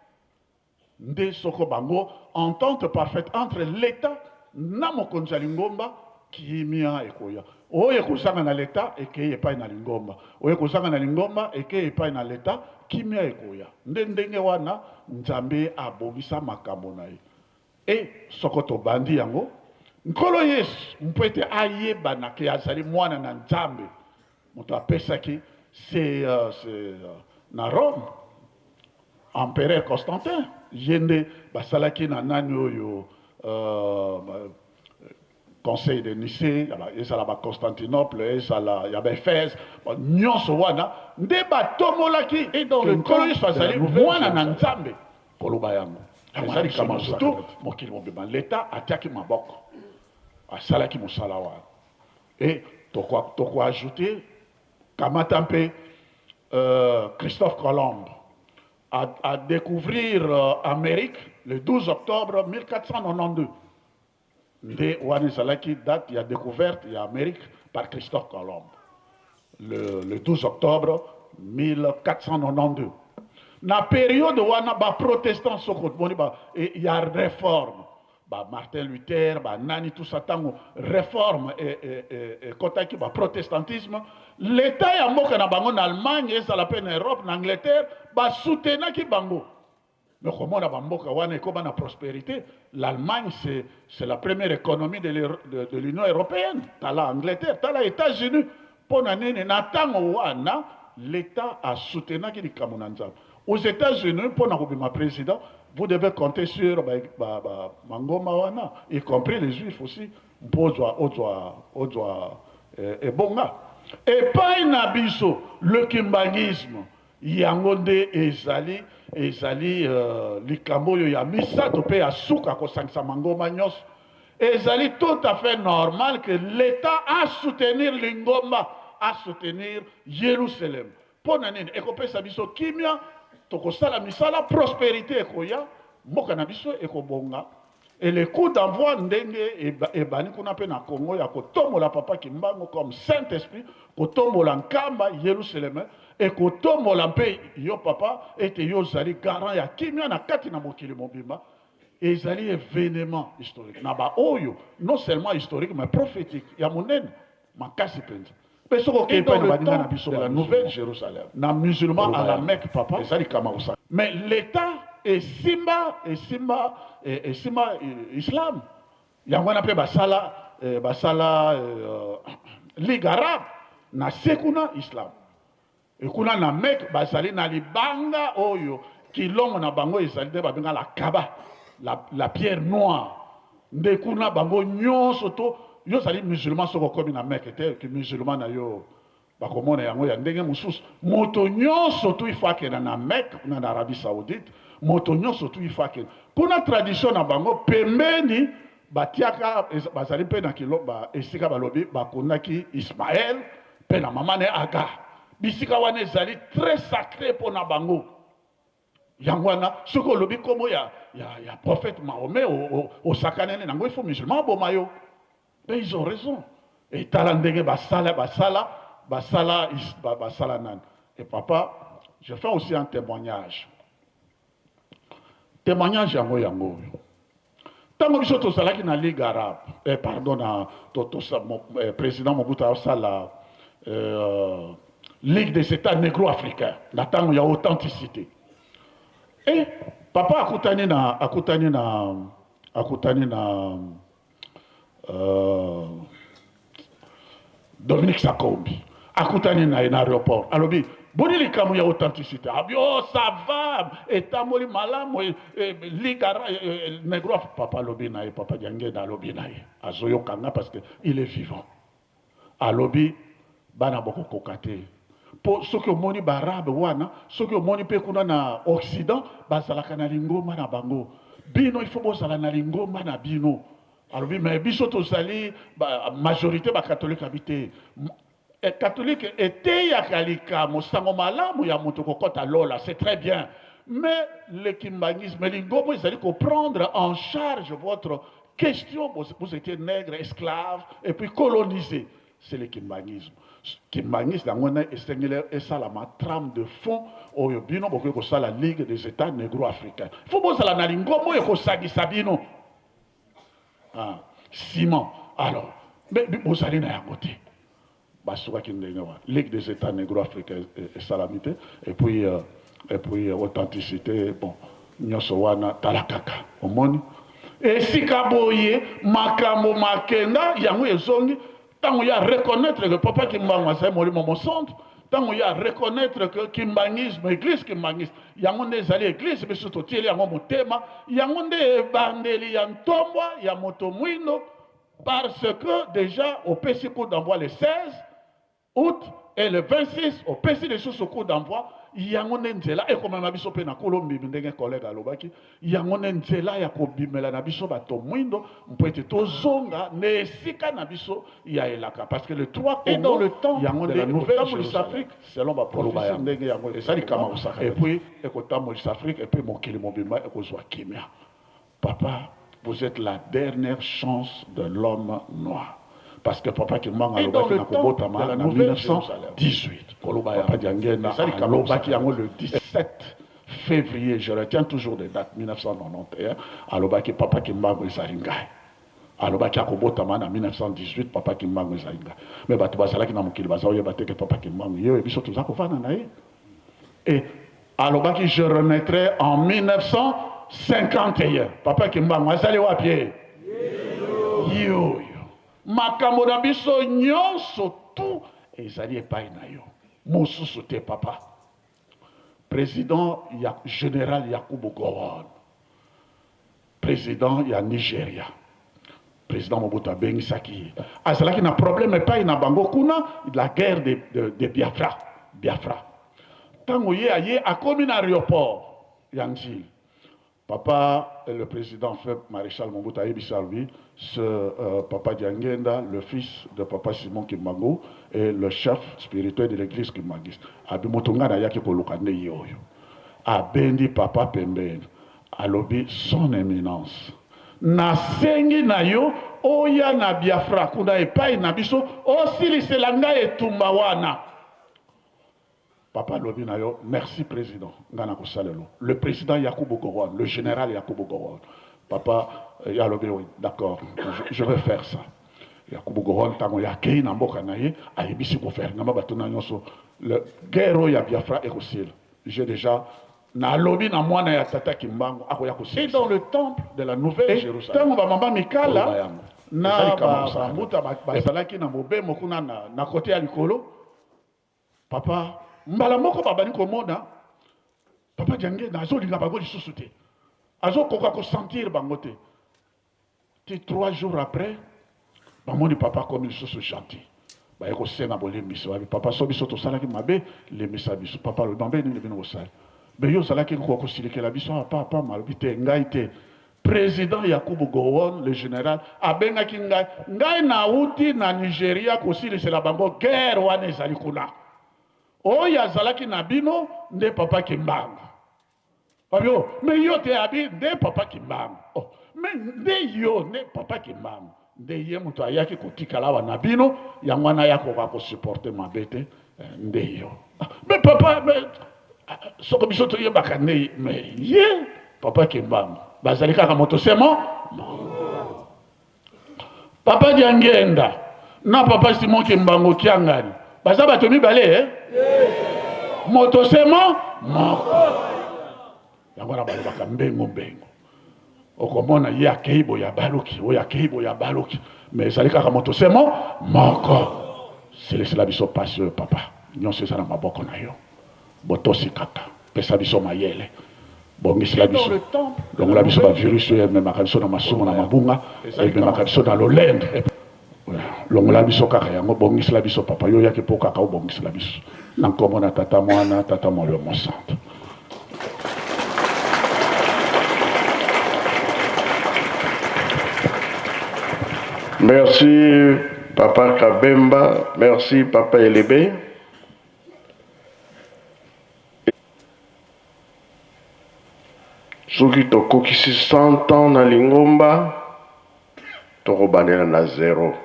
Nde soko bango entente parfaite entre l'etat na mokonzi ya lingomba, kimia ekoya. Oyo ekozanga na l'etat ekeyi epai na lingomba, oyo ekozanga na lingomba ekeyi epai na l'etat, kimia ekoya. Nde ndenge wana Nzambe abongisa makambo na ye. Et soko tobandi yango, Nkolo Yesu, mpo ete ayebana ke azali Mwana na Nzambe, moto apesaki se, se na Rome, Empereur Constantin, ye nde basalaki na nani oyo uh, Conseil de Nicée, ezala ba Constantinople, ezala ya ba Ephèse, nyonso wana nde batomolaki Nkolo Yesu azali mwana na Nzambe. Koloba yango eza likambo surtout mokili mobimba l'Etat atiaki maboko asalaki mosala wana et toko ajouter kamata mpe Christophe Colomb a découvrir Amérique le 12 octobre 1492 nde wana ezalaki date ya découverte ya Amérique par Christophe Colomb le 12 octobre 1492. Na periode wana ba protestants soko omoni ba ya reforme ba Martin Luther ba nani tout ça tango reforme ekotaki ba protestantisme l'etat ya mboka na bango na Allemagne ezala pe na Europe na Angleterre ba soutenaki bango. Mais komona ba mboka wana ekoma na prosperite, l'Allemagne c'est c'est la première economie de de l'Union européenne, tala Angleterre, tala Etats-Unis, pona nini na tango wana l'etat a soutenaki likambo na Nzambe. Aux Etats-Unis pona kobima president, vous devez compter sur ba ba ba mangomba wana, y compris les juifs aussi, mpo ozwa ozwa ozwa ebonga. Epai na biso le kimbanguisme. Yango nde ezali, ezali likambo oyo ya misato mpe ya suka, kosangisa mangomba nyonso. Ezali tout à fait normal que l'Etat a soutenir lingomba, a soutenir Yerusalem. Mpo na nini? Ekopesa biso kimia, tokosala misala, prosperite ekoya, mboka na biso ekobonga. Et le coup d'envoi ndenge ebani kuna mpe na Congo ya kotombola Papa Kimbangu comme Saint Esprit, kotombola Nkamba Yerusalem et kotombola mpe yo Papa ete yo ozali garant ya kimia na kati na mokili mobimba, ezali evenement historique na ba oyo non seulement historique mais prophétique ya monene makasi mpenza. Mpe soki okei Et epai dans na le baninga na temps biso de ba la musulmans, nouvelle Jérusalem, na musulman à koloba la yango Mecque papa, eza likama kosala. Mais l'Etat esimba esimba esimba islam, yango wana mpe basala basala ligue arabe na se kuna islam. Et kuna na Mecque bazali na libanga oyo kilongo na bango ezali nde babenga la Kaaba, la pierre noire. Nde kuna bango nyonso to yo ozali musulman soki okomi na Mecque te, ki musulman na yo bakomona yango ya ndenge mosusu. Moto nyonso tu il faut akenda na Mecque kuna na Arabie Saoudite, moto nyonso tu il faut akenda kuna. Tradition na bango pembeni batiaka bazali mpe na kilo ba, esika balobi bakundaki Ismaël mpe na mama ne Agar. Bisika wana ezali très sacré mpo na bango. Yango wana soki olobi nkombo ya prophète Mahomet, osakaneli nango, il faut musulman aboma yo. Mais ils ont raison. Etala ndenge basala basala basala basala nani. Et papa, je fais aussi un témoignage. Témoignage yango yango oyo. Ntango biso tozalaki na Ligue arabe, pardon, na président Mobutu asala Ligue des États négro-africains na ntango ya authenticité. E papa akutani na Dominique Sakombi, akutani na ye na aéroport, alobi: "Boni likambo ya authenticité?" Abi: "Oh, ça va, etamboli malamu, ligue négro." Papa alobi na ye, papa Diangenda alobi na ye, azoyokanga parce que il est vivant, alobi: "Bana, bokokoka te, mpo soki omoni baarabe wana, soki omoni mpe kuna na Occident, bazalaka na lingomba na bango. Bino il faut bozala na lingomba na bino." Alobi: "Mais biso tozali ba, majorité bacatholique." Abi te, catholique eteyaka likambo sango malamu ya moto kokɔta lola, c'est très bien, mais le kimbanguisme, lingomba ezali koprendre en charge votre question. Vous étiez nègre, esclave et puis colonisé, c'est le kimbanguisme. Kimbanguisme yango wana esengeli esalama trame de fond oyo bino bokoki kosala Ligue des États négro africains. Faut bozala na lingomba oyo ekosangisa bino. Ah, ciment alors, mais bozali na yango te. Basukaki ndenge wana, Ligue des États négro africains esalami te. Et puis authenticité, bon, nyonso wana, tala kaka omoni esika boye makambo makenda yango ezongi. Ntango ya reconnaître que papa Kimbangu azali molimo mosantu, ntango ya reconnaître que kimbanguisme, église kimbanguiste, yango nde ezali église biso totieli yango motema, yango nde ebandeli ya ntombwa ya moto mwindo, parce que déjà opesi coup d'envoi le 16 août et le 26 opesi lisusu coup d'envoi. Yango nde nzela ekomema biso mpe na kolo mbimi, ndenge collègue alobaki. Yango nde nzela ya kobimela na biso bato mwindo mpo ete tozonga na esika na biso ya elaka, parce que le trois Et dans le temps yango de nde la nouvelle ekotambolisa Jérusalem, Afrique selon baprophétie, ndenge yango eza likambo kosaka. Et puis ekotambolisa Afrique et puis mokili mobimba ekozwa kimia. Papa, vous êtes la dernière chance de l'homme noir, parce que papa Kimbangu Et dans alobaki le na temps kobotama de la na nouvelle Jérusalem, 1918. koloba Papa Diangenda eza likambo alobaki kosaka. yango le 17 février, je retiens toujours des dates, 1991. Alobaki papa Kimbangu ezali ngai. Alobaki akobotama na 1918, papa Kimbangu ezali ngai. Mais bato bazalaki na mokili baza oyeba te ke papa Kimbangu ye oyo biso toza kovanda na ye. Et alobaki: "Je renaîtrai en 1951." Papa Kimbangu azali wapi? Ye ye oyo makambo na biso nyonso tu ezali epai na yo, mosusu te. Papa président ya général Yakubu Gowon, président ya Nigeria, président Mobutu abengisaki ye, azalaki na problème epai na bango kuna, la guerre de Biafra. Biafra, Ntango ye aye, akomi na aeroport ya Ndjili, papa le president feu Marechal Mobutu ayebisi alobi ce papa Diangienda le fils de papa Simon Kimbangu et le chef spirituel de l'eglise kimbanguiste abi moto ngai nayaki koluka nde ye oyo. Abendi papa pembeni alobi son eminence nasengi na yo oya na Biafra kuna epayi na biso osilisela ngai etumba wana. Papa alobi na yo merci president nga na kosalelo le president Yakubu Gowon le general Yakubu Gowon papa ye alobi oui d'accord je vais faire ça Yakubu Gowon tango ye akeyi na mboka na ye ayebisi gouvernement bato na nyonso le guerre oyo ya Biafra ekosila j'ai déjà nalobi na mwana ya tata Kimbangu akoya kosilisa et dans le temple de la nouvelle Jérusalem tango ba mama Mikala na ba mbuta bazalaki na mobembo kuna na kote ya likolo Papa mbala moko babandi komona papa Diangienda azolinga bango lisusu te, azokoka ko sentir bango te. Ti 3 jours après bamoni papa akomi lisusu gentil, baye kosenga bolimbisi, babi papa so biso tosalaki mabe limbisa biso. Papa alobi mabe nini bino bosali? Mais yo ozalaki kokoka kosilikela biso awa papa? Alobi te ngai te. President Yakubu Gowon, le general, abengaki ngai, ngai nawuti na Nigeria kosilisela bango guerre wana ezali kuna. Oyo azalaki na bino nde Papa Kimbangu. Babi oh, mais yo te abi nde Papa Kimbangu. Oh, mais nde yo nde Papa Kimbangu. Nde ye moto ayaki kotikala awa na bino, yango wana aya koka ko supporter mabe te, eh, nde yo. Ah, mais papa, mais ah, soko biso toyebaka nde mais ye papa Kimbangu bazali kaka moto semo papa Diangienda na papa Simon Kimbangu Kiangani baza bato mibale eh? moto semo moko yango wana balobaka mbengo mbengo Okomona ye akei boye abaluki, oyo akei boye abaluki, mais ezali kaka moto se mo moko. Silisela biso pasi oyo papa, nionso eza na maboko na yo. Botosi kaka, pesa biso mayele, bongisela biso, longola biso ba virus oyo ememaka biso na masumu na mabunga, ememaka biso na lolendo. Longola biso kaka yango, bongisela biso papa, yo oyaki po kaka obongisela biso. Na nkombo na Tata, Mwana, Tata Molimo Mosantu. Merci papa Kabemba, merci papa Elebe. Soki tokokisi 100 ans na lingomba, tokobandela na zero.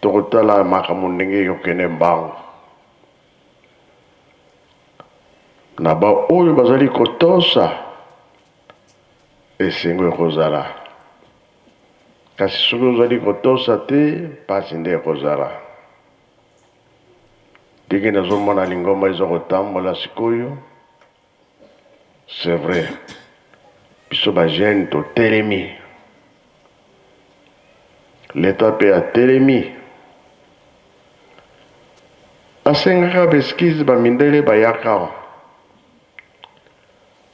Tokotala makambo ndenge ekokende mbangu. Na baoyo bazali kotosa, esengo ekozala. Kasi soki ozali kotosa te, mpasi nde ekozala. Ndenge nazomona lingomba eza kotambola sikoyo, c'est vrai biso ba jeunes totelemi, l'etat pe atelemi, asengaka ba excuses ba mindele bayaka awa,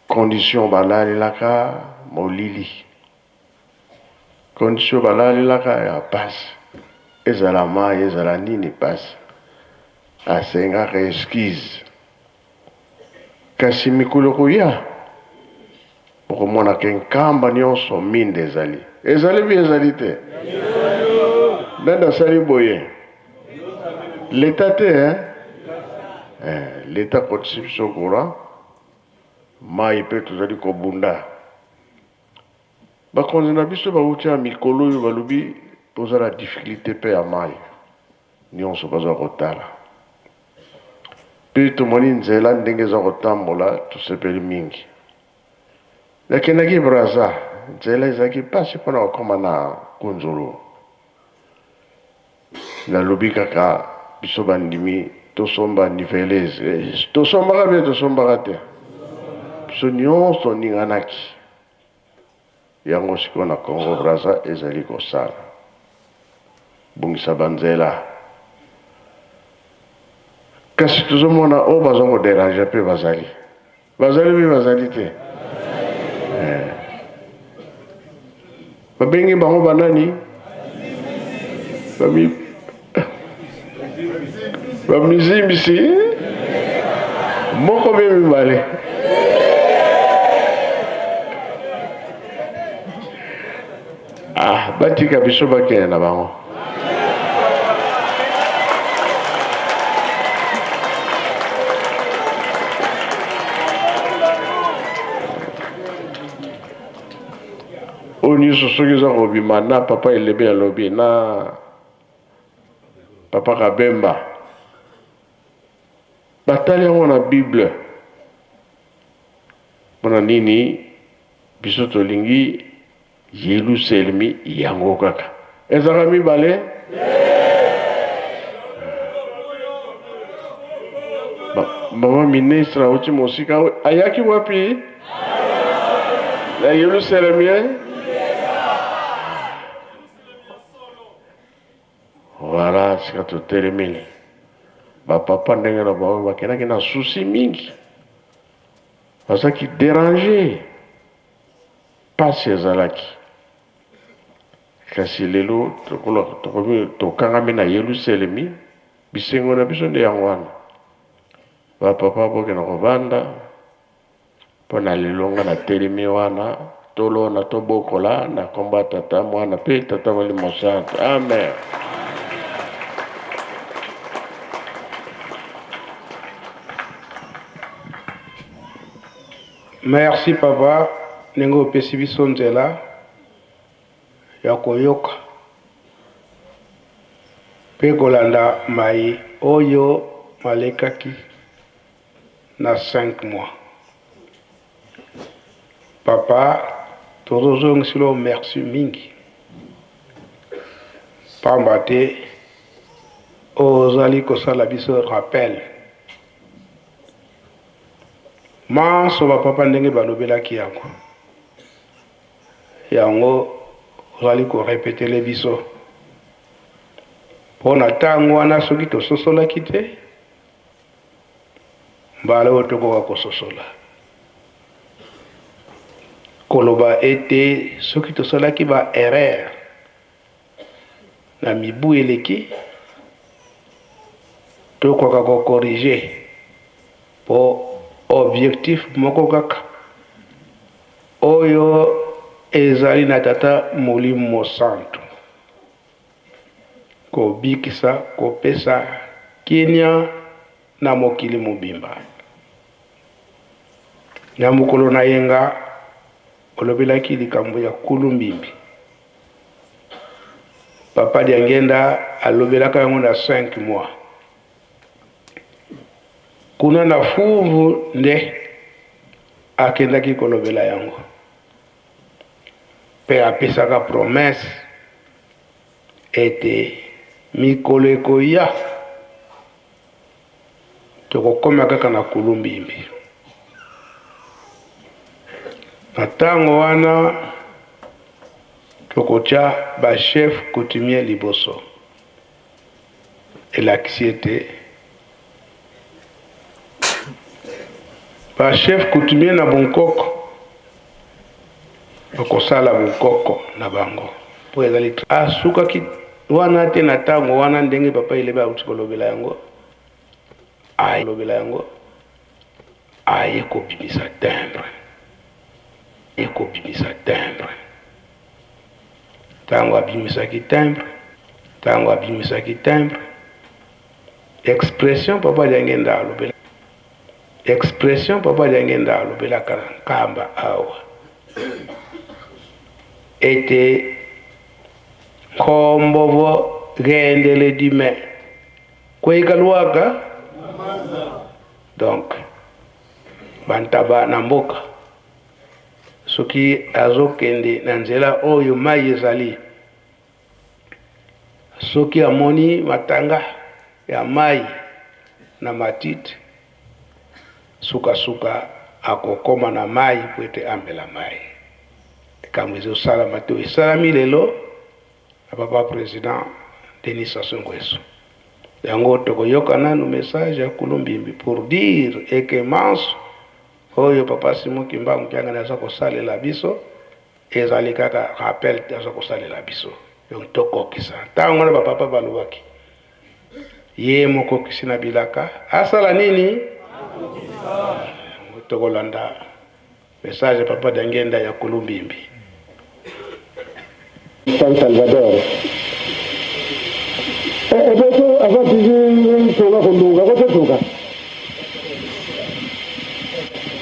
condition balalelaka molili. Condition balalelaka ya pasi ezala mayi ezala nini pasi asengaka excuse kasi mikolo ekoya bokomona ke nkamba nionso minda ezali ezali bi ezali te nani asali boye leta te hein? Eh, leta akotisi biso courant mayi pe tozali kobunda Bakonzi na biso bawuti ya mikolo oyo balobi toza na difficulte pe ya mayi nionso baza kotala pe tomoni nzela ndenge eza kotambola tosepeli mingi. Nakendaki Brazza nzela ezalaki pasi pona kokoma na Kunzulu. Nalobi kaka biso bandimi tosomba niveleuse tosombaka bien tosombaka te biso nionso toninganaki yango sikoyo na Congo Brazza ezali kosala bongisa ba nzela kasi tozomona oyo baza ko deranger pe bazali bazali pe bazali te eh. Babengi bango banani? Bami Bamizimbisi moko be mibale. Ah, batika biso bakende na bango. Oyo nyonso soki eza kobima na papa Elebe alobi na papa Kabemba, batali yango na Bible. Mpona nini biso tolingi Yelusalemi yango kaka? Ezalaka mibale? Mama ministre auti mosika, ayaki wapi? Na Yelusalemi. Eh? Voilà, sika totelemeli bapapa ndenge na bango bakendaki na susi mingi, bazalaki derange, pasi ezalaki. Kasi lelo lokola tokomi tokangami na Yelusalemi, bisengo na biso nde yango wana. Bapapa bokenda kovanda mpo na lelo nga natelemi wana, tolona tobokola na nkombo ya Tata, Mwana mpe Tata Molimo Santu. Amen. Merci papa ndenge opesi biso nzela ya koyoka mpe kolanda mai oyo malekaki na 5 mois. Papa, tozozongisela yo merci mingi pamba te ozali kosala biso rappel manso bapapa ndenge balobelaki yango yango ozali korepetele biso mpo na ntango wana soki tososolaki te Mbala oyo tokoka kososola koloba ete soki tosalaki ba erreur na mibu eleki, tokoka ko corriger po objectif moko kaka oyo ezali na Tata Molimo Mosantu. Kobikisa, kopesa kimia na mokili mobimba. Na mokolo na yenga, olobelaki likambo ya kulu mbimbi. Papa Diangienda alobelaka yango na 5 mois. Kuna na fuvu nde akendaki kolobela yango. Mpe apesaka promesse ete mikolo ekoya tokokoma kaka na kulumbimbi. Na ntango wana tokotya ba chef coutumier liboso. Elakisi ete ba chef coutumier na bonkoko bakosala bonkoko na bango mpo ezali asukaki wana te na ntango wana ndenge papa Elebe auti kolobela yango alobela yango aye kobimisa timbre ekobimisa timbre Tango abimisaki timbre, tango abimisaki timbre, expression papa Diangienda alobela, expression papa Diangienda alobelaka na Nkamba awa ete nkombovo gendele dime kweyika luaka donc bantaba na mboka Soki azokende na nzela oyo mai ezali, soki amoni matanga ya mai na matiti, sukasuka akokoma na mai mpo ete amela mai. Likambo ezosalama to esalami lelo na papa president Denis Sassou Nguesso. Yango tokoyoka nanu message ya Kulumbimbi pour dire eke manso Oyo papa Simon Kimbangu Kiangani aza kosalela biso ezali kaka rappel te aza kosalela biso donc tokokisa ntango wana ba papa balobaki. Ye mokokisi na bilaka asala nini? Yango tokolanda message ya Papa Diangienda ya Kulumbimbi. San Salvador. Ebeto ava bizi toga kundunga kote toga.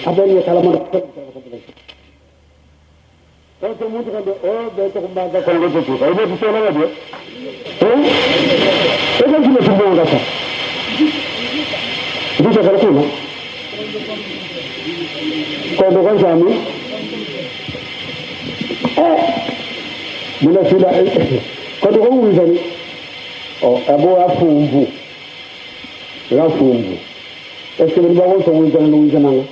Abeni kala mo. Kote muntu kande o beto kumbaga kongo toga. Ibo tisona ngade. Eh? Eko kile kumbonga sa. Ndito kala kuna. Kondo kanjani? Eh. Mina sila kondo kongizani. Oh, abo afumvu. Afumvu. Est-ce que bako songizana lungizana nga?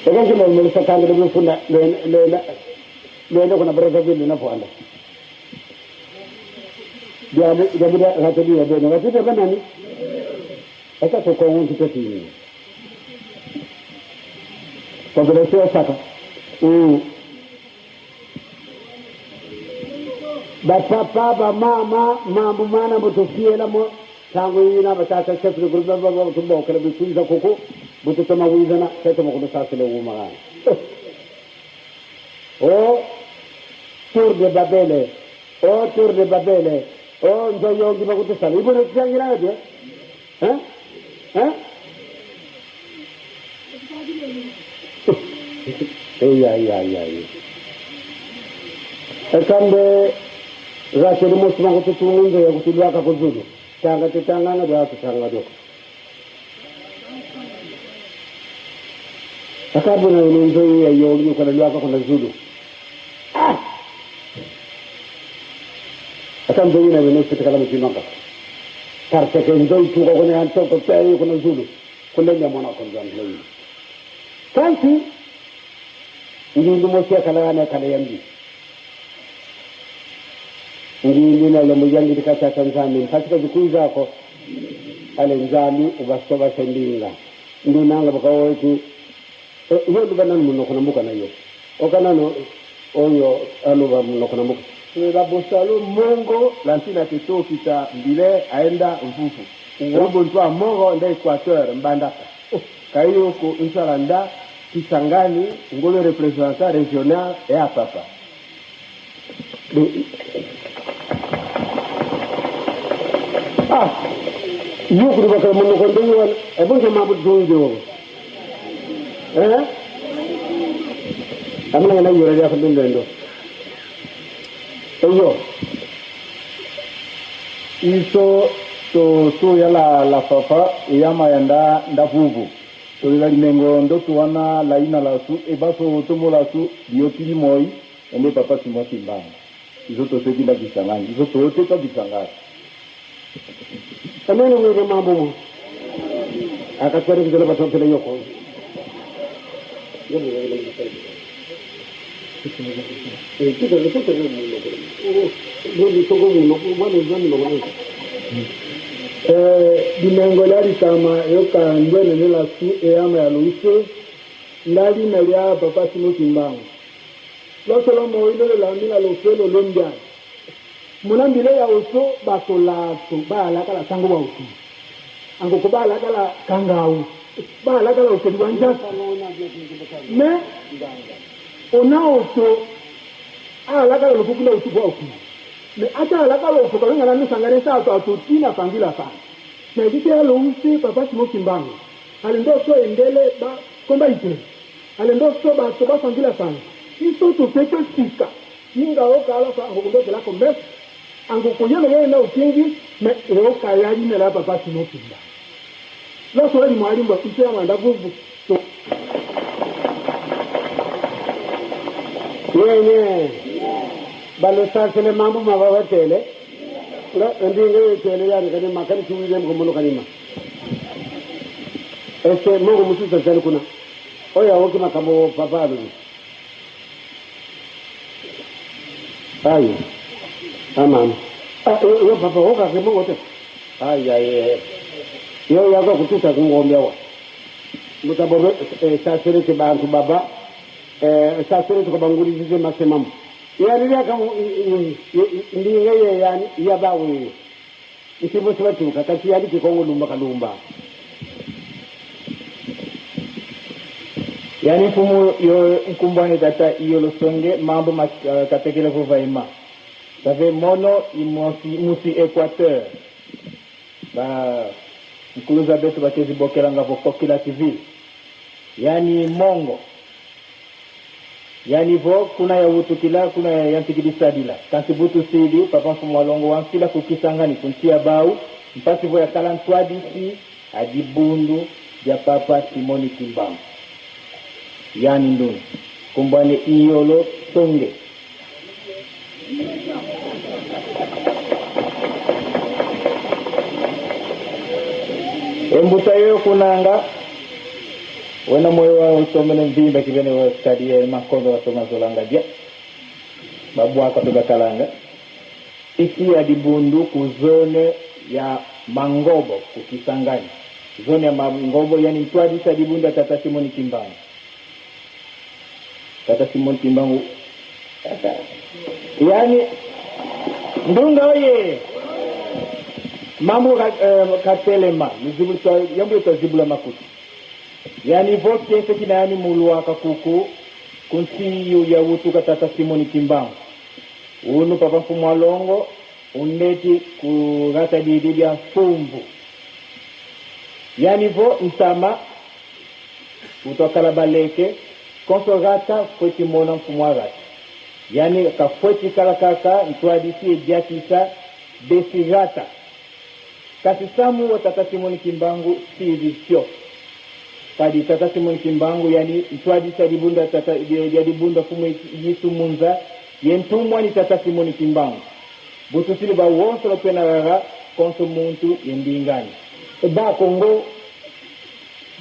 Eko kile mulisa kande lufunda le le le kuna Brazzaville na Rwanda. Diamu diamu rateli ya beno rateli banani. Eka to kongo kiteti. Population saka. Bapapa bamama mambo mana mutufiela mo tangu yina batata chef de groupe ba ba tumbo kala bikuiza koko bututoma wizana seto mo sasele wuma. O tour de Babele, o tour de Babele, o nzoyongi bakutusala. Ibone tsangira de. Hein? Hein? Iya iya iya iya. Ekambe racheli mosima kututungunzo ya kutulwaka kuzulu. Tanga tutangana dwa tutanga doko. Akabona nzo ya yongi kuna lwaka kuna zulu. Ah! Akambe yina wene fitikala mutimanga. Parce que nzo ituka kuna antoko pe kuna zulu. Kulenya mwana konza ndlo. Kanti ngindu mosi akala na kala yambi. Ngindu na le mujangi dikata Tanzania katika zikuiza ko ale nzami ubasoba sendinga. Ndunanga bakawoki yo luba nanu muno kuna muka na yo. Okanano oyo aluba muno kuna muka. La bosalo mongo lantina keto kita mbile aenda mfufu. Ubo mongo nda Equateur Mbandaka. Kayo ko nsalanda Kisangani ngolo représentant régional et à papa. Ah, yukuru bakala muno kondo yo ebonge mabu dunjo. Eh? Amna na yura ya kundo. Eyo. Iso to to ya la la fafa yama ya nda nda vuvu. To la limengo ndo tuwana la ina la su e baso to mola su biotili moi ende papa Simon Kimbangu. Iso to seki nda Kisangani. Iso to te pa Kisangani. Amene wele mambo mo. Akatwari kujala batokele yoko. Limengo lya litama yoka ndwenene la su eyama ya loise ndali na lya papa Simon Kimbangu. Losolo mo ilo la mina lofelo londia. Munambile ya oso basolato baalakala sango wa osu. Angoko baalakala kangau. Baalakala osedi wanja. Mais ona oso alakala lokukula osu bwa osu. Mais ata alakala oso kalenga na misangare sa ato atotina fangila fa. Mais dite ya louse papa Simon Kimbangu. Alendo so endele ba komba ite. Alendo so ba so ba fangila fa. Iso to tete sika. Inga okala fa ngokundo la commerce. Angoko yelo yena na ukingi mais oka ya ine la papa Simon Kimbangu. Loso eli mwalimu ise ya mwanda vuvu. So Nyenye. Balo sasele mambo mabawatele. Nga ndinga yetele yani kani makani tuwile mkomono kanima. Ese mungu mususa sali kuna. Oya woki makambo papa alu. Ayo. Amam. Ah, yo papa woka ke mungu te. Ay ay. Yo yako kututa kungombe wa. Mutaboro sasele ke bantu baba. Sasele to banguri masemamu. Yani ya kam ndinga ye yani ya bawe. Isi bosi batuka kasi yali kikongo lumba kalumba. Yani mfumu yo nkumbwane tata iyo losonge mambo katekele vuvaima save mono imosi musi Equateur ba nkuluza betu bakezi bokelanga vokokila civil yani mongo yani vo kuna ya wutukila kuna ya yantikilisadila kansi butu sidi papa mfumu walongo wamfila kukisangani kuntia bau mpasi vo ya kala ntwadisi adibundu ya papa Simoni Kimbangu yani ndunu kumbwane iyolo songe. Embuta yoyo kunanga wena moyo wa utomene mvimba kibene wa stadi makondo wa tomazolanga dia babwaka to bakalanga isi ya dibundu ku zone ya Mangobo kukisangani zone ya Mangobo yani mtwadisa dibundu ya tata Simoni Kimbangu. Tata Simoni Kimbangu tata. Yani ndunga oye mambo katelema mizibu yambo tazibula makuti yani vokense kina yani muluaka kuku kunsi ya wutuka tata Simoni Kimbangu unu papa mfumu alongo undeti kurata didi bya mfumvu yani vo nsama utwakala baleke konso rata fweti mona mfumu arata yani kafweti kala kaka ntwadisi ediakisa besirata kasi samu wa tata Simoni Kimbangu si sio kadi tata Simoni Kimbangu yani ntwadisa dibunda tata ya dibunda fumu yisu munza yentumwa ni tata Simoni Kimbangu. Butusili ba wonso lopena rara konso muntu yendingani eba Kongo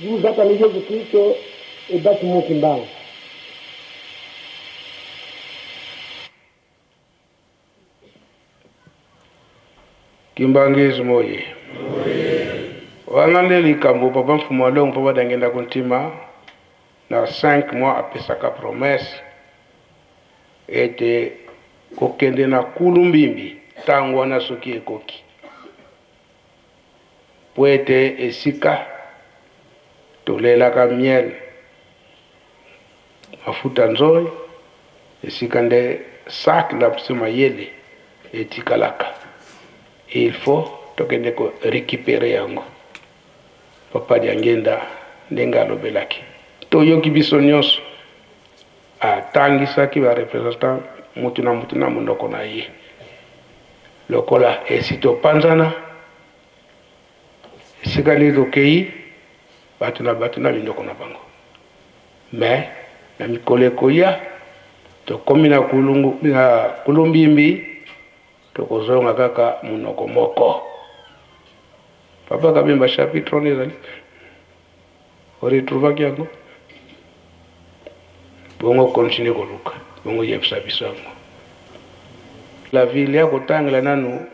yuzata ni Yesu Kristo eba Simon Kimbangu. Kimbanguisme oye wana nde likambo papa mfumu alongo mpo badangenda kontima na 5 mois apesaka promesse ete kokende na kulu mbimbi ntango wana soki ekoki. Po ete esika tolelaka miel mafuta nzoi esika nde sac na biso mayele etikalaka. Il faut tokende ko récupérer yango. Papa Diangenda ndenge alobelaki. Toyoki biso nyonso atangisaki ba représentant mutu na mutu na monoko na ye. Lokola esi topanzana esika nini tokei bato na bato na mindoko na bango. Mais na mikolo ekoya tokomi na kulungu na kulumbimbi tokozonga kaka monoko moko. Papa Kabemba chapitre wana ezali oretrouvaki yango bongo continue koluka bongo yebisa biso yango. La ville ya kotangela nanu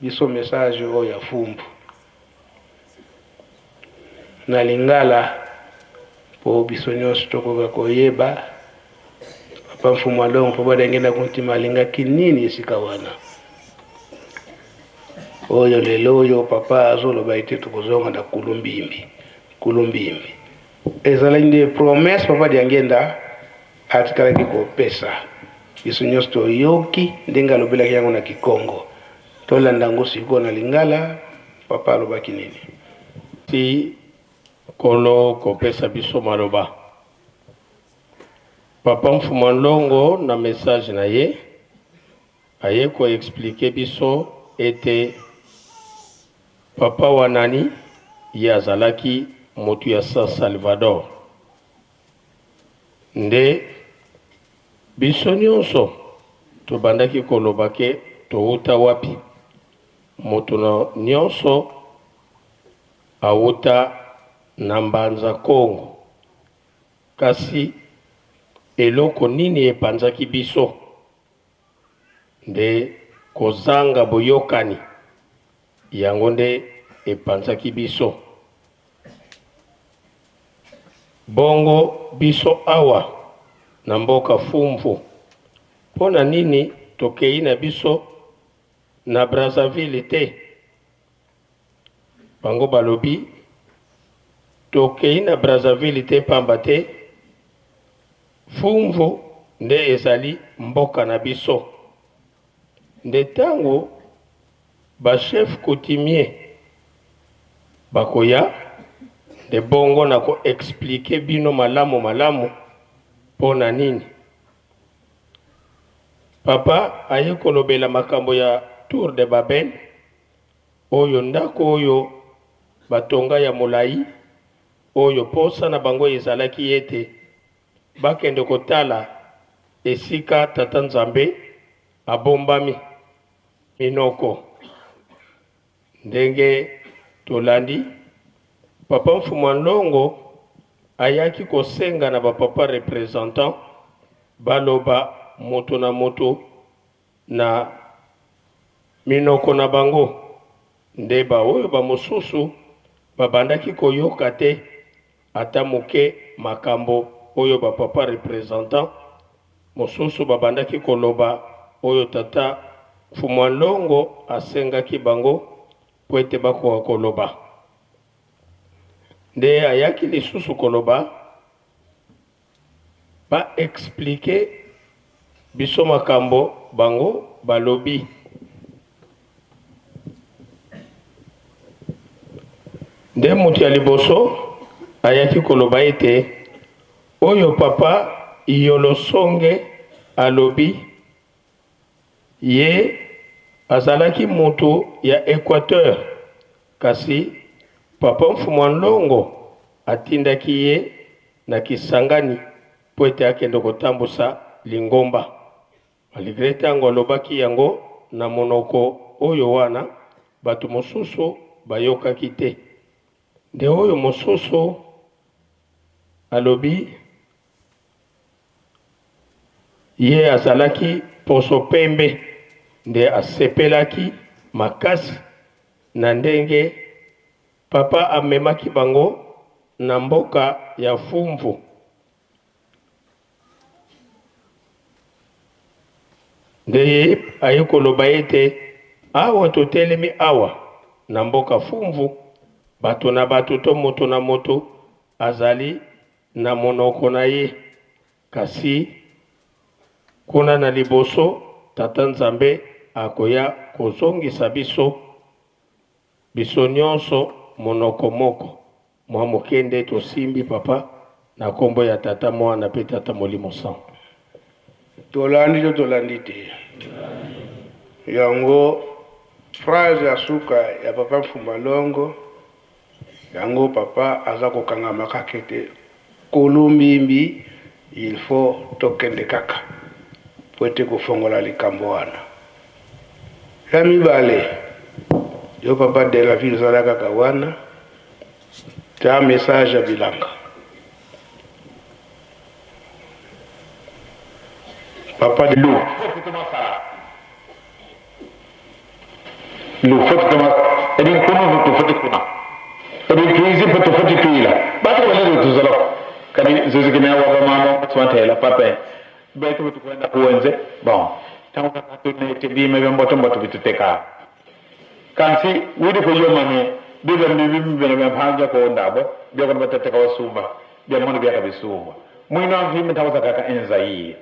biso message oyo ya fumbu na lingala po biso nyonso tokoka koyeba papa mfumu alongo mpo badangenda kontima alingaki nini esika wana. Oyo lelo oyo papa azoloba ete tokozonga na kulumbimbi kulumbimbi ezalaki nde promesse papa Diangenda atikalaki kopesa biso nyonso toyoki ndenge alobelaki yango na kikongo. Tolanda yango sikoyo na lingala papa alobaki nini? Si nkolo kopesa biso maloba. Papa Mfuma Ndongo na message na ye aye koexplike biso ete papa wanani ye azalaki motu ya San Salvador. Nde biso nyonso tobandaki koloba ke touta wapi. Moto na nyonso awuta na Mbanza Kongo. Kasi eloko nini epanzaki biso? Nde kozanga boyokani yango nde epanzaki biso. Bongo biso awa na mboka Fumvu mpona nini tokei na biso na Brazzaville te? Bango balobi, Tokei na Brazzaville te pamba te Fumvu nde ezali mboka na biso. Nde tango ba chefs coutumiers bakoya, nde bongo nako expliquer bino malamu malamu po na nini. Papa aye kolobela makambo ya Tour de Babel, oyo ndako oyo batonga ya molayi, oyo posa na bango ezalaki ete bakende kotala esika Tata Nzambe abombami. Minoko. Ndenge tolandi, Papa Mfumua Nlongo ayaki kosenga na ba papa representants baloba moto na moto na minoko na bango, nde ba oyo ba mosusu babandaki koyoka te ata moke makambo oyo ba papa representants mosusu babandaki koloba oyo tata Mfumua Nlongo asengaki bango mpo ete bakoka koloba. Nde ayaki lisusu koloba ba expliquer biso makambo bango balobi. Nde moto ya liboso ayaki koloba ete oyo papa Iyolosonge alobi, ye azalaki moto ya Equateur, kasi papa Mfumua Nlongo atindaki ye na Kisangani mpo ete akende kotambusa lingomba. Malgre tango alobaki yango na monoko oyo wana, bato mosusu bayokaki te. Nde oyo mosusu alobi, ye azalaki poso pembe, nde asepelaki makasi na ndenge Papa amemaki bango na mboka ya Fumvu. Nde ye aye koloba ete, Awa totelemi awa na mboka Fumvu, bato na bato to moto na moto azali na monoko na ye, kasi kuna na liboso Tata Nzambe akoya kozongisa biso, biso nionso monoko moko. Mwa moke nde tosimbi papa na kombo ya Tata, Mwana pe Tata Molimo Santu. Tolandi to tolandi te? Yango phrase ya suka ya papa Mfumba Longo yango papa aza kokangama kaka ete kulumbimbi il faut tokende kaka po ete kofongola likambo wana. Ya mibale yo papa de la ville zala kaka wana tia message ya bilanga. Papa de Lu. Lu foti tuma edin kunu tu foti kuna edin tuizi tu foti tuila batu ko lelo tuzolo kadi zuzikine wa ba mama swantela pape betu bitu kwenda kuwenze bon tango katunete bime bya mboto mboto bituteka kansi widi ko yomane bibe mbibi bene bya mpanja ko ndabo bya ko bateteka wasumba bya mono bya kabisumba mwino mvime tango kaka enza yiye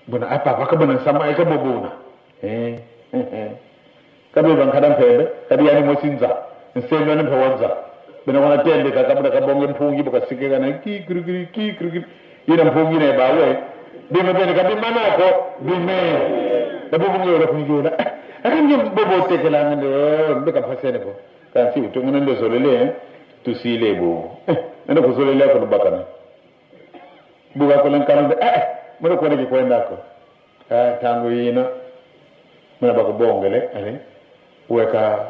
Buna apa pakabuna nsama ekabobuna eh eh kabeba nkada mpembe kadi yani mosinza nsembe ni mpewonza bena wana tende kakabuna kabonge mpungi bukasike kana ki kri kri ki kri kri ina mpungi ne bawe bime bene kabi manako bime dabubunge ora kunjula akanje bobo tekelanga ndo mbeka phasene bo kansi utungana ndozolele tusile bo nenda kuzolela kulubakana Buka kole nkanu eh eh muna kuona kikwendako eh tangu yina muna bakubongele eh weka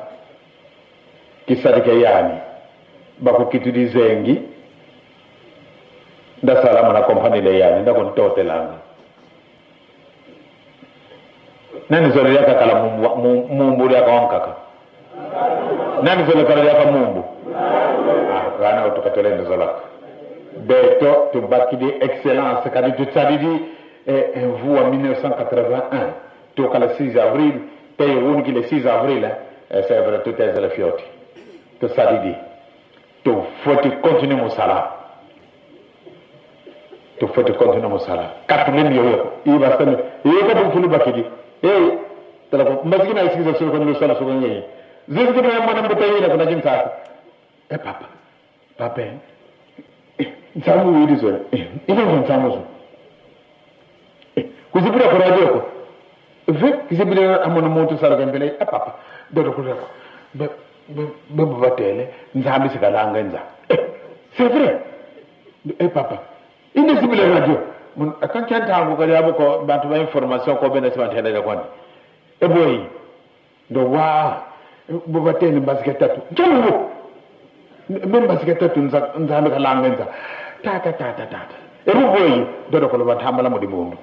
kisadike yani bakukitudizengi ndasala muna kompanile yani ndakuntotelanga nani zolo lyakakala mumbu lyakawankaka nani zolo kala lyaka mumbu ah, wana otukatolende zolaka beto tubakidi excellence kadi tutsadidi eh, mvua 1981 tokala 6 avril te wunki le 6 avril eh. C'est vrai tout ezala fioti tosalili tofoti continue mosala tofoti continue mosala katule miyoyo ibasami iyeka bufulu bakidi eh tala ko mbasiki na isikiza soko ndo sala soko ngeyi ziziki na mwana mbuta yina kuna kinsasa eh papa papa nsamu wili zo ina nsamu zo kuzibira ku radio ko ve kuzibira amona muntu sala kempele eh papa dodo kulako be be batele nzambi sikalanga nza c'est vrai eh papa ine zibile radio mun akancha ntango kali abo ko bantu ba information ko bene sibanteleka kwani eboyi ndo wa bobatene mbasike tatu njengo me mbasike tatu nzambi kalanga nza tata tata tata ebuboyi dodo kolo bantambala mudibundu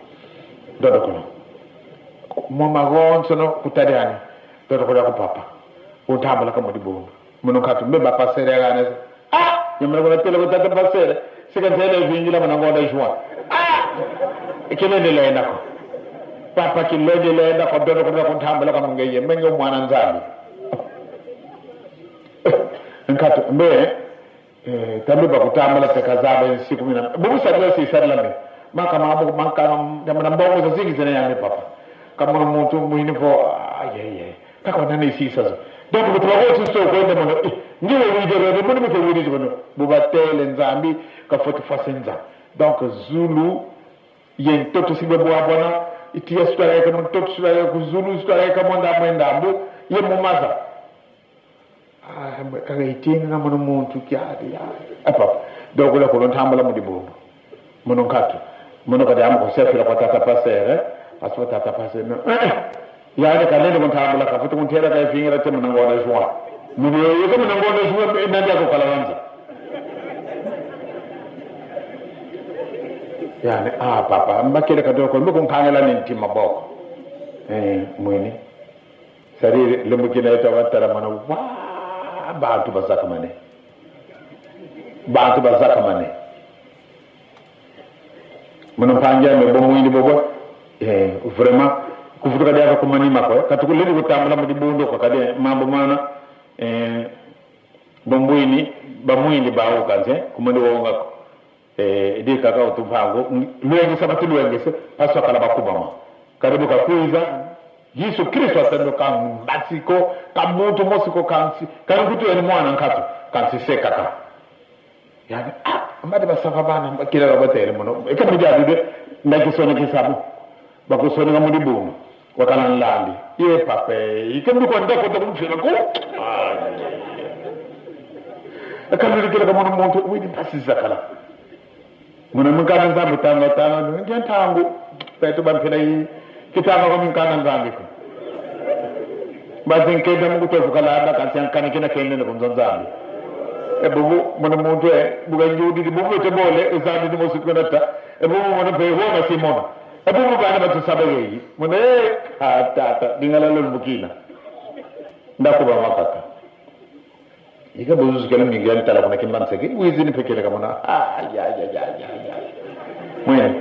dodo kolo momagonsono kutadiani dodo kolo ko papa untambala ka mudibundu muno katu mbe bapasere akane ah nyamara kona tele ko tata pasere sikantele vingila mana ngonda juan ah kilende lenda ko papa kilende lenda ko dodo kolo ko ntambala ka mungeye menge mwana nzambi nkatu mbe tambe bakutambala tekazaba nsiku mina bubusadila sisadila me maka mabu maka namna mbongo za zingi zene yame papa kama muntu muhini fo aye kaka nani sisa zo donc kutuba ko so ko ndemo ngiwe wide re mo mo wide bono bubatele nzambi ka foti fasenza donc zulu ye ntoto sibe bwa bona itiya sutara ka mo ntoto sutara ku zulu sutara ka mo ndambo ndambo ye mumaza kaka itinga nga muno muntu kyali apapa dokula kulo ntambula mudibundu muno nkatu muno kadi amu kusefila kwa tata pasere pasipo tata pasere no yani kalende kuntambula kafuti kuntera kaifingira te munangona juwa muno yeko munangona juwa nandi akukalawanza yani ah papa mbakele kadoko mbikunkhangela nintima boko eh mwini sarire lumbukina etabatala mana wa bantu bazakamane bantu bazakamane muno mpangira me bomwindi bobo eh vraiment kufutuka dyaka kumanima ko katukuleli kutambula mudibundo ko kadi mambo mana eh bombwini bamwindi bawo kanze kumandi wongako eh di kaka utumpango lwengesa batu lwengese paswa kala bakubama karibu kakwiza Yesu Kristo atendo kambatsiko kamuntu mosiko kansi kankutu yani mwana nkatu kansi sekaka yani ah amade basafa bana bakira babatere muno ekamijadude ndakisone kisabu bakusoneka mudibundu wakala nlambi ye pape ikemduko ndako ndakumfika ko akalulikila kamono muntu wini mpasizakala muno munkana nzambi tanga tanga ngentangu petu bamphela yi kitanga ko minkana nzambi ko bazinkenda mukutovuka landa kansi ankana kina kende ne nzambi ebubu muno muntu e bukanjudidi bubute bole ezandi ni mosikonata ebubu muno pe hona simona ebubu bana batusabekeyi muno e atata dingalalo bukina ndakuba makaka ika buzuzukela mingi yantala kuna kimbanseki wizini pekele kamona ah ya ya ya ya ya mwene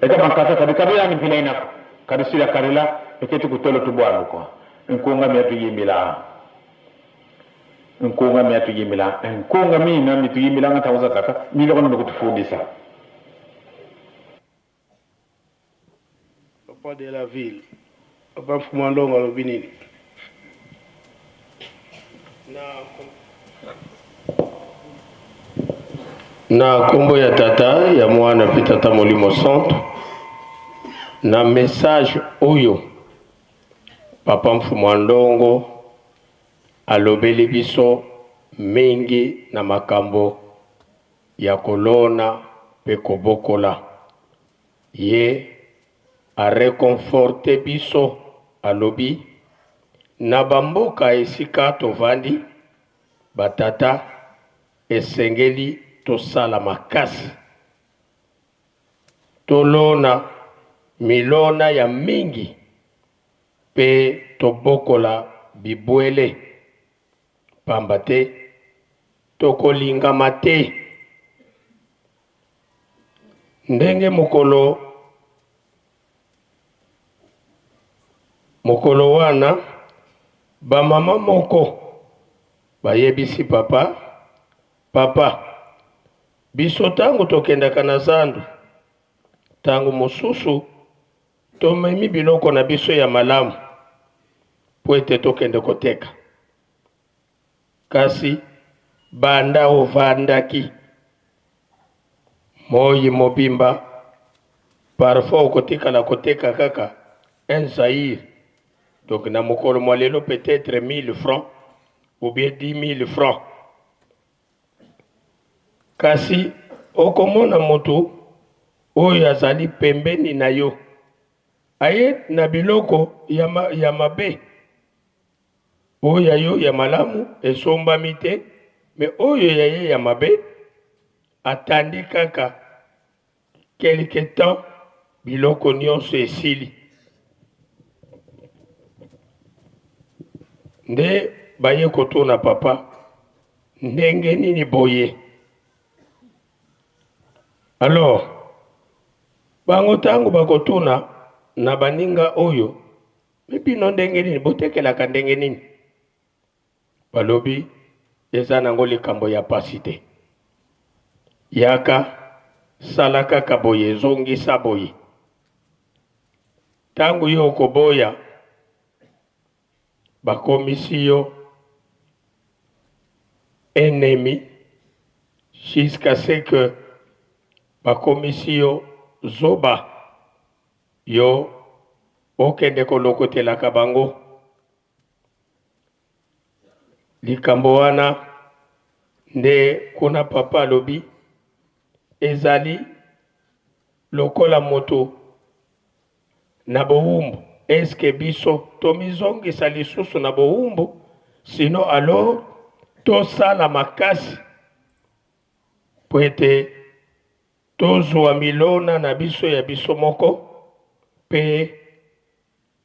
eka makaka kadi kadi yani mpila inako kadi sila karila eketi kutolo tubwanu ko nkunga miatu yimila nkunga miatu yimila nkunga mina mitu yimila ngata kaka milo kono kutufundisa Papa de la ville papa Mfuma Ndongo alobi nini na nkombo ya tata ya mwana mpe tata molimo santo na message oyo papa mfumu ndongo alobeli biso mingi na makambo ya kolona mpe kobokola ye areconforte biso alobi na bamboka esika tovandi batata esengeli tosala makasi tolona milona ya mingi mpe tobokola bibwele pamba te tokolingama te ndenge mokolo mokolo wana. Ba mama moko bayebisi papa, Papa, biso tango tokendaka na zandu, tango mosusu tomemi biloko na biso ya malamu mpo ete tokende koteka. Kasi banda ovandaki moyi mobimba, parfois okotikala koteka kaka un zaïre, donc na mokolo mwa lelo peut-etre 1000 francs ou bien 10000 francs. Kasi okomona moto oyo azali pembeni na yo aye na biloko ya, ma, ya mabe oyo ya yo ya malamu esombami te, me oyo ya ye ya mabe atandi kaka quelque temps biloko nyonso esili. Nde baye kotuna papa, ndenge nini boye? Alors bango tango bakotuna na baninga oyo, me bino ndenge nini botekelaka ndenge nini? Balobi eza nango likambo ya pasi te. Yaka sala kaka boye zongisa boye. Tango yo okoboya bakomisi yo ennemi jusqu'à ce que bakomisi yo zoba yo okende kolokotelaka bango Likambo wana nde kuna papa alobi ezali lokola moto na bowumbu est ce que biso tomizongisa lisusu na bowumbu sinon alors tosala makasi po ete tozua milona na biso ya biso moko pe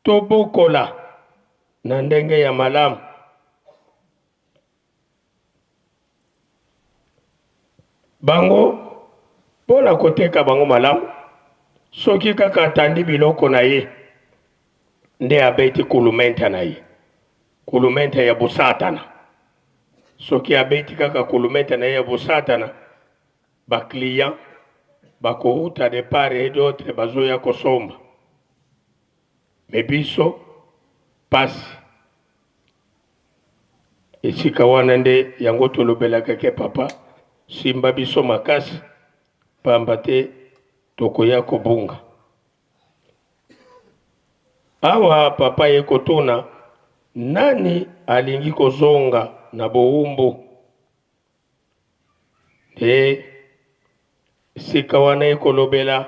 Tobokola na ndenge ya malamu. Bango mpo na koteka bango malamu, soki kaka atandi biloko na ye nde abeti kulumenta na ye, kulumenta ya bosatana. Soki abeti kaka kulumenta na ye ya bosatana, ba clients bakowuta de part et d'autre bazoya kosomba. Mais biso pasi esika wana nde yango tolobelaka ke papa simba biso makasi pamba te tokoya kobunga. Awa papa ye kotuna nani alingi kozonga na bowumbu? Nde esika wana ekolobela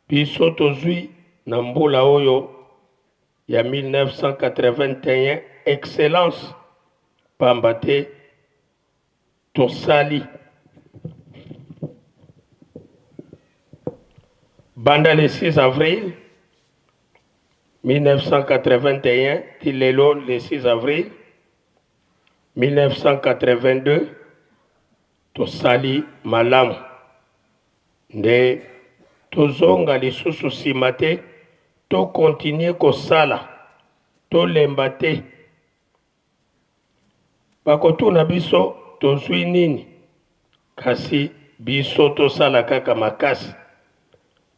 biso tozwi na mbula oyo ya 1981 excellence pamba te tosali banda le 6 avril 1981 ti lelo le 6 avril 1982 tosali malamu nde tozonga lisusu sima te to continuer kosala tolemba te bakotuna biso tozui nini kasi biso tosala kaka makasi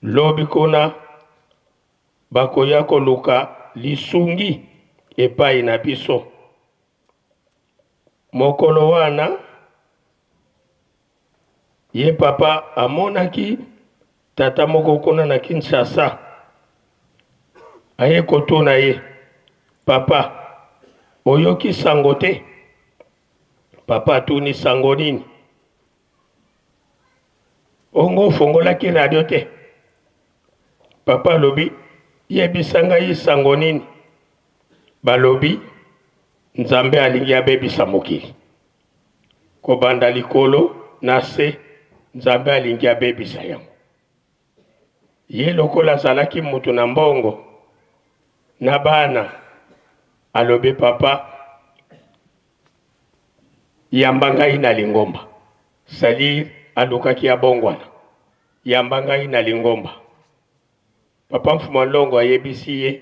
lobi kuna bakoya koluka lisungi epai na biso. Mokolo wana, ye papa amonaki tata moko kuna na Kinshasa, aye kotuna ye, Papa, oyoki sango te? Papa atuni, Sango nini? Bongo ofongolaki radio te? Papa alobi, yebisa ngai sango nini? Balobi, Nzambe alingi abebisa mokili. Kobanda likolo na se, Nzambe alingi abebisa yango. Ye lokola azalaki mutu na mbongo na bana, alobi, papa, yamba ngai na lingomba. C'est-à-dire alukaki abongwana. Yamba ngai na lingomba. Papa Mfuma Longo ayebisi ye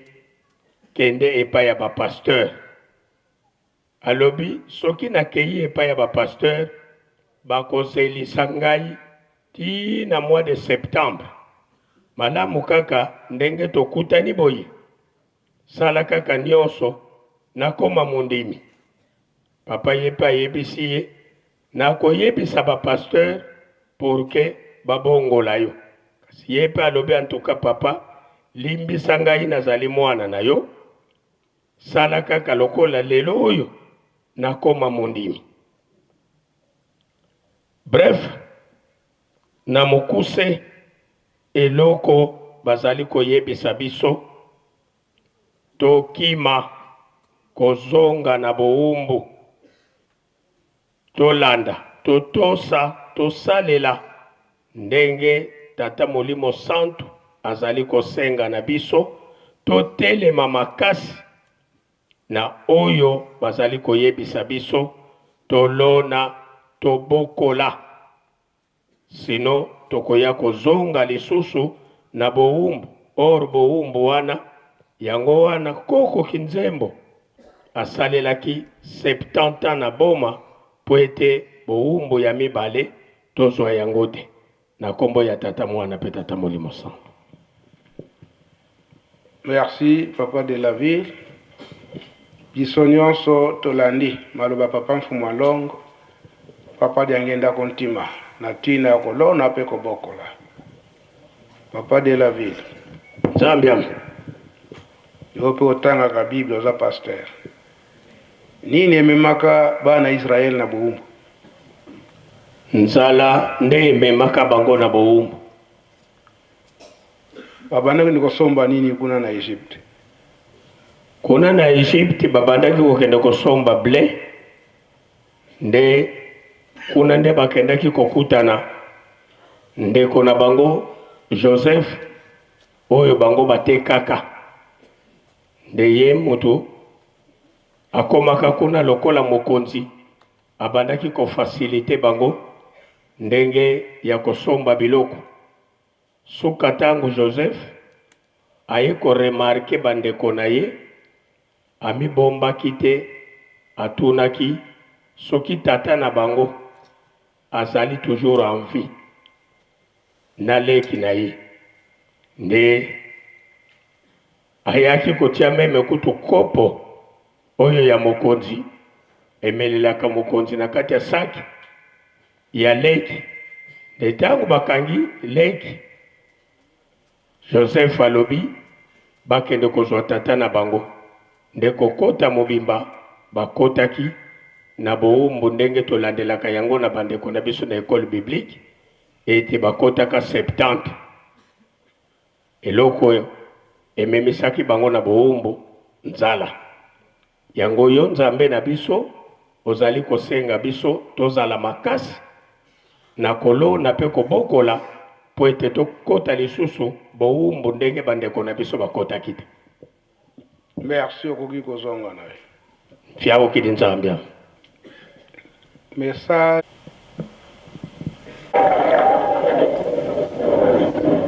kende epai ya ba pasteurs. Alobi soki nakeyi epai ya ba pasteurs bakozelisa ngai ti na mois de septembre. Malamu kaka ndenge tokutani boye, sala kaka nionso nakoma mondimi. Papa ye pe ayebisi ye nakoyebisa ba pasteurs pour que babongola yo. Kasi ye pe alobi en tout cas papa limbisa ngai nazali mwana na yo, Sala kaka lokola lelo oyo nakoma mondimi. Bref, na mokuse eloko bazali koyebisa biso, tokima kozonga na bowumbu. Tolanda, totosa, tosalela ndenge Tata Molimo Santu azali kosenga na biso, totelema makasi na oyo bazali koyebisa biso, tolona, tobokola. Sinon tokoya kozonga lisusu na bowumbu or bowumbu wana yango wana koko kinzembo asalelaki 70 ans na boma po ete bowumbu ya mibale tozua yango te na kombo ya tata muana pe tata molimo santu. Merci papa de la ville biso nionso tolandi maloba papa mfumu alongo papa diangenda kontima na tina ya kolona pe kobokola papa de la ville. Nzambe am. Yo pe otangaka bible oza pasteur nini ememaka bana Israël na bowumbu? Nzala nde ememaka bango na bowumbu. Babandaki kosomba nini kuna na Egypte? Kuna na Egypte babandaki kokende kosomba ble, nde kuna nde bakendaki kokutana ndeko na bango Joseph oyo bango batekaka. Nde ye mutu akomaka kuna lokola mokonzi, abandaki ko faciliter bango ndenge ya kosomba biloko. Suka tango Joseph aye ko remarquer ba ndeko na ye, amibombaki te, atunaki soki tata na bango azali toujours en vie na leki na ye. Nde ayaki kotia meme kutu kopo oyo ya mokonzi emelelaka mokonzi na kati ya saki ya leki. Nde tango bakangi leki, Joseph alobi bakende kozwa tata na bango. Nde kokota mobimba bakotaki na bowumbu ndenge tolandelaka yango na bandeko na biso na ecole biblique ete bakotaka 70. Eloko oyo ememisaki bango na bowumbu, nzala. Yango yo Nzambe na biso ozali kosenga biso tozala makasi na kolona pe kobokola po ete tokota lisusu bowumbu ndenge bandeko na biso bakotaki te. Merci okoki kozonga na yo. Mfiawu kidi Nzambi a. Message.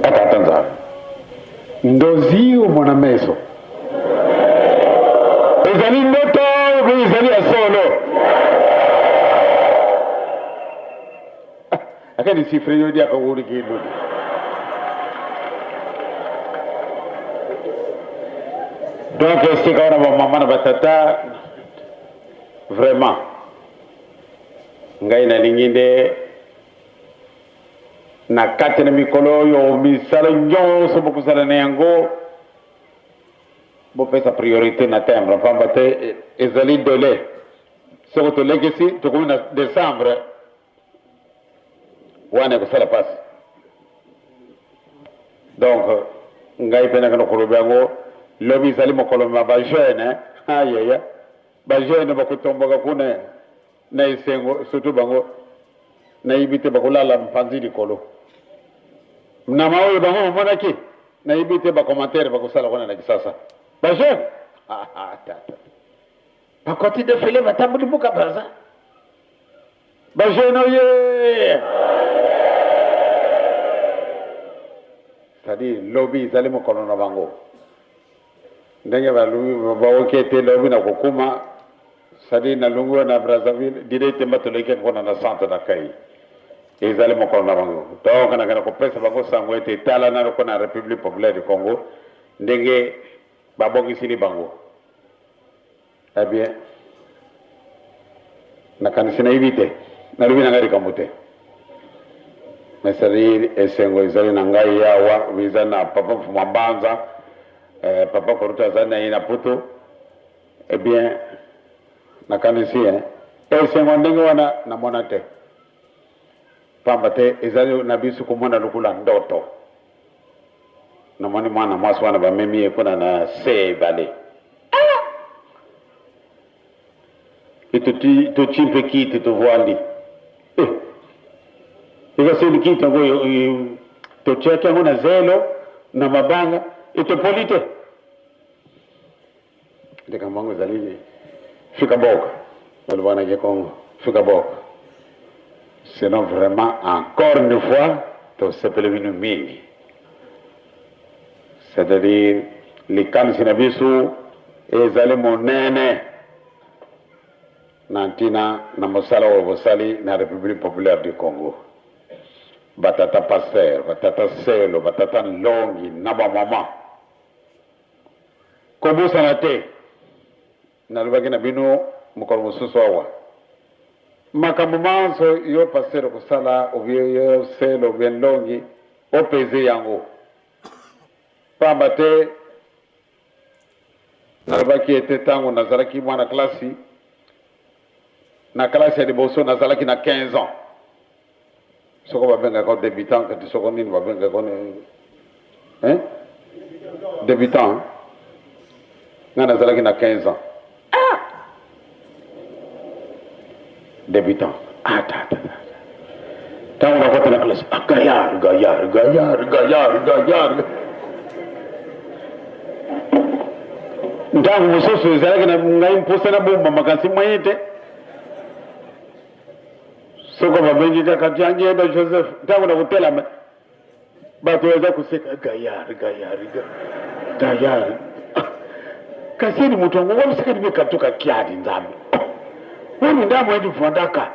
Tata Nzambe, ndozi omona meso ezali ndoto obe ezali ya solo? Akani sifre yo diaka wuri kindu. Donc esika wana ba mama na ba tata vraiment Ngai nalingi nde na kati na mikolo oyo misala nyonso bokozala na yango bopesa priorite na timbre, mpamba te ezali dele. Soko tolekisi tokomi na decembre, wana ekosala mpasi. Donc ngai mpe nakende koloba yango lobi ezali mokolo ma ba jeune ayaya ba jeune bakotomboka kuna na esengo surtout bango nayebi te bakolala mpanzi likolo na maoyo bango bamonaki nayebi te bacommentaire bakosala kuna na kisasa ba jeune tata bakoti defile batamboli mboka braza ba jeune oye c'est-à-dire lobi ezali mokolo na bango ndenge balobi baoki ete lobi na kokuma. C'est-à-dire nalongwe na Brazzaville directement toleki kuna na centre d'accueil. Ezali mokolo na bango. Donc nakenda kopesa bango sango ete tala nano kuna na République populaire du Congo ndenge babongisili bango. Eh bien, nakanisi nayebi te, nalobi na ngai likambo te. Mais c'est-à-dire esengo ezali na ngai awa, eza na papa Mfuma Mbanza, eh, papa Koruta azali na ye na poto. Eh bien, nakanisi hein, esengo ndenge wana namona te, pamba te ezali na biso komona lokola ndoto. Namoni mwana mwasi wana bamemi ye kuna na se ya ebale. Ah! Totii mpe kiti tovwandi. Eh! Ekaseli kiti yango totiaki yango na zelo na mabanga etopoli te. Likambo yango ezali fika boka balobaka na kikongo fika boka sinon vraiment encore une fois tosepeli bino mingi c'est-à-dire likanisi na biso ezali monene na ntina na mosala oyo bosali na République populaire du Congo batata pasteur batata selo batata nlongi na bamama Kobosana te, nalobaki na bino mokolo mosusu awa, makambo manso yo pasteur okosala, ou bien yo selo, ou bien nlongi, opeze yango. Pamba te, nalobaki ete ntango nazalaki mwana klasi, na klasi ya liboso nazalaki na 15 ans. Soko babengaka debutant kati soko nini babengaka nini? Hein? Debutant. Nga nazalaki na 15 ans. Ah! Debutant. Ah, ta, ta, ta. Tango nakota na classe, ah, gaillard, gaillard, gaillard, gaillard, gaillard. Ntango mosusu ezalaki na ngai mposa nabomba makasi moyen te. Soko babengi kaka Diangienda Joseph, ntango na kotelama bato baza koseka gaillard gaillard gaillard. Kasi eni moto yango wabisaka ni mekatuka kiadi nzambe wani ndambo edi vwandaka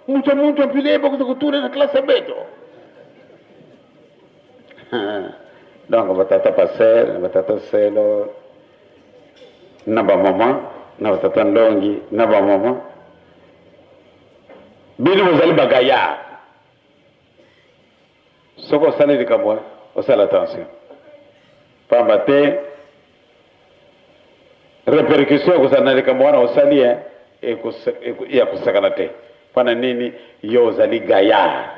moto moto apile bakoza kotuna na classe ya beto. Donc batata pasteur, batata selo na bamama na batata ndongi na bamama bino bozali bagayard. Soki osali likambo osala attention, pamba te repercussion ekozala na likambo wana osali ya kosakana te. Mpona nini? Yo ozali gaillard.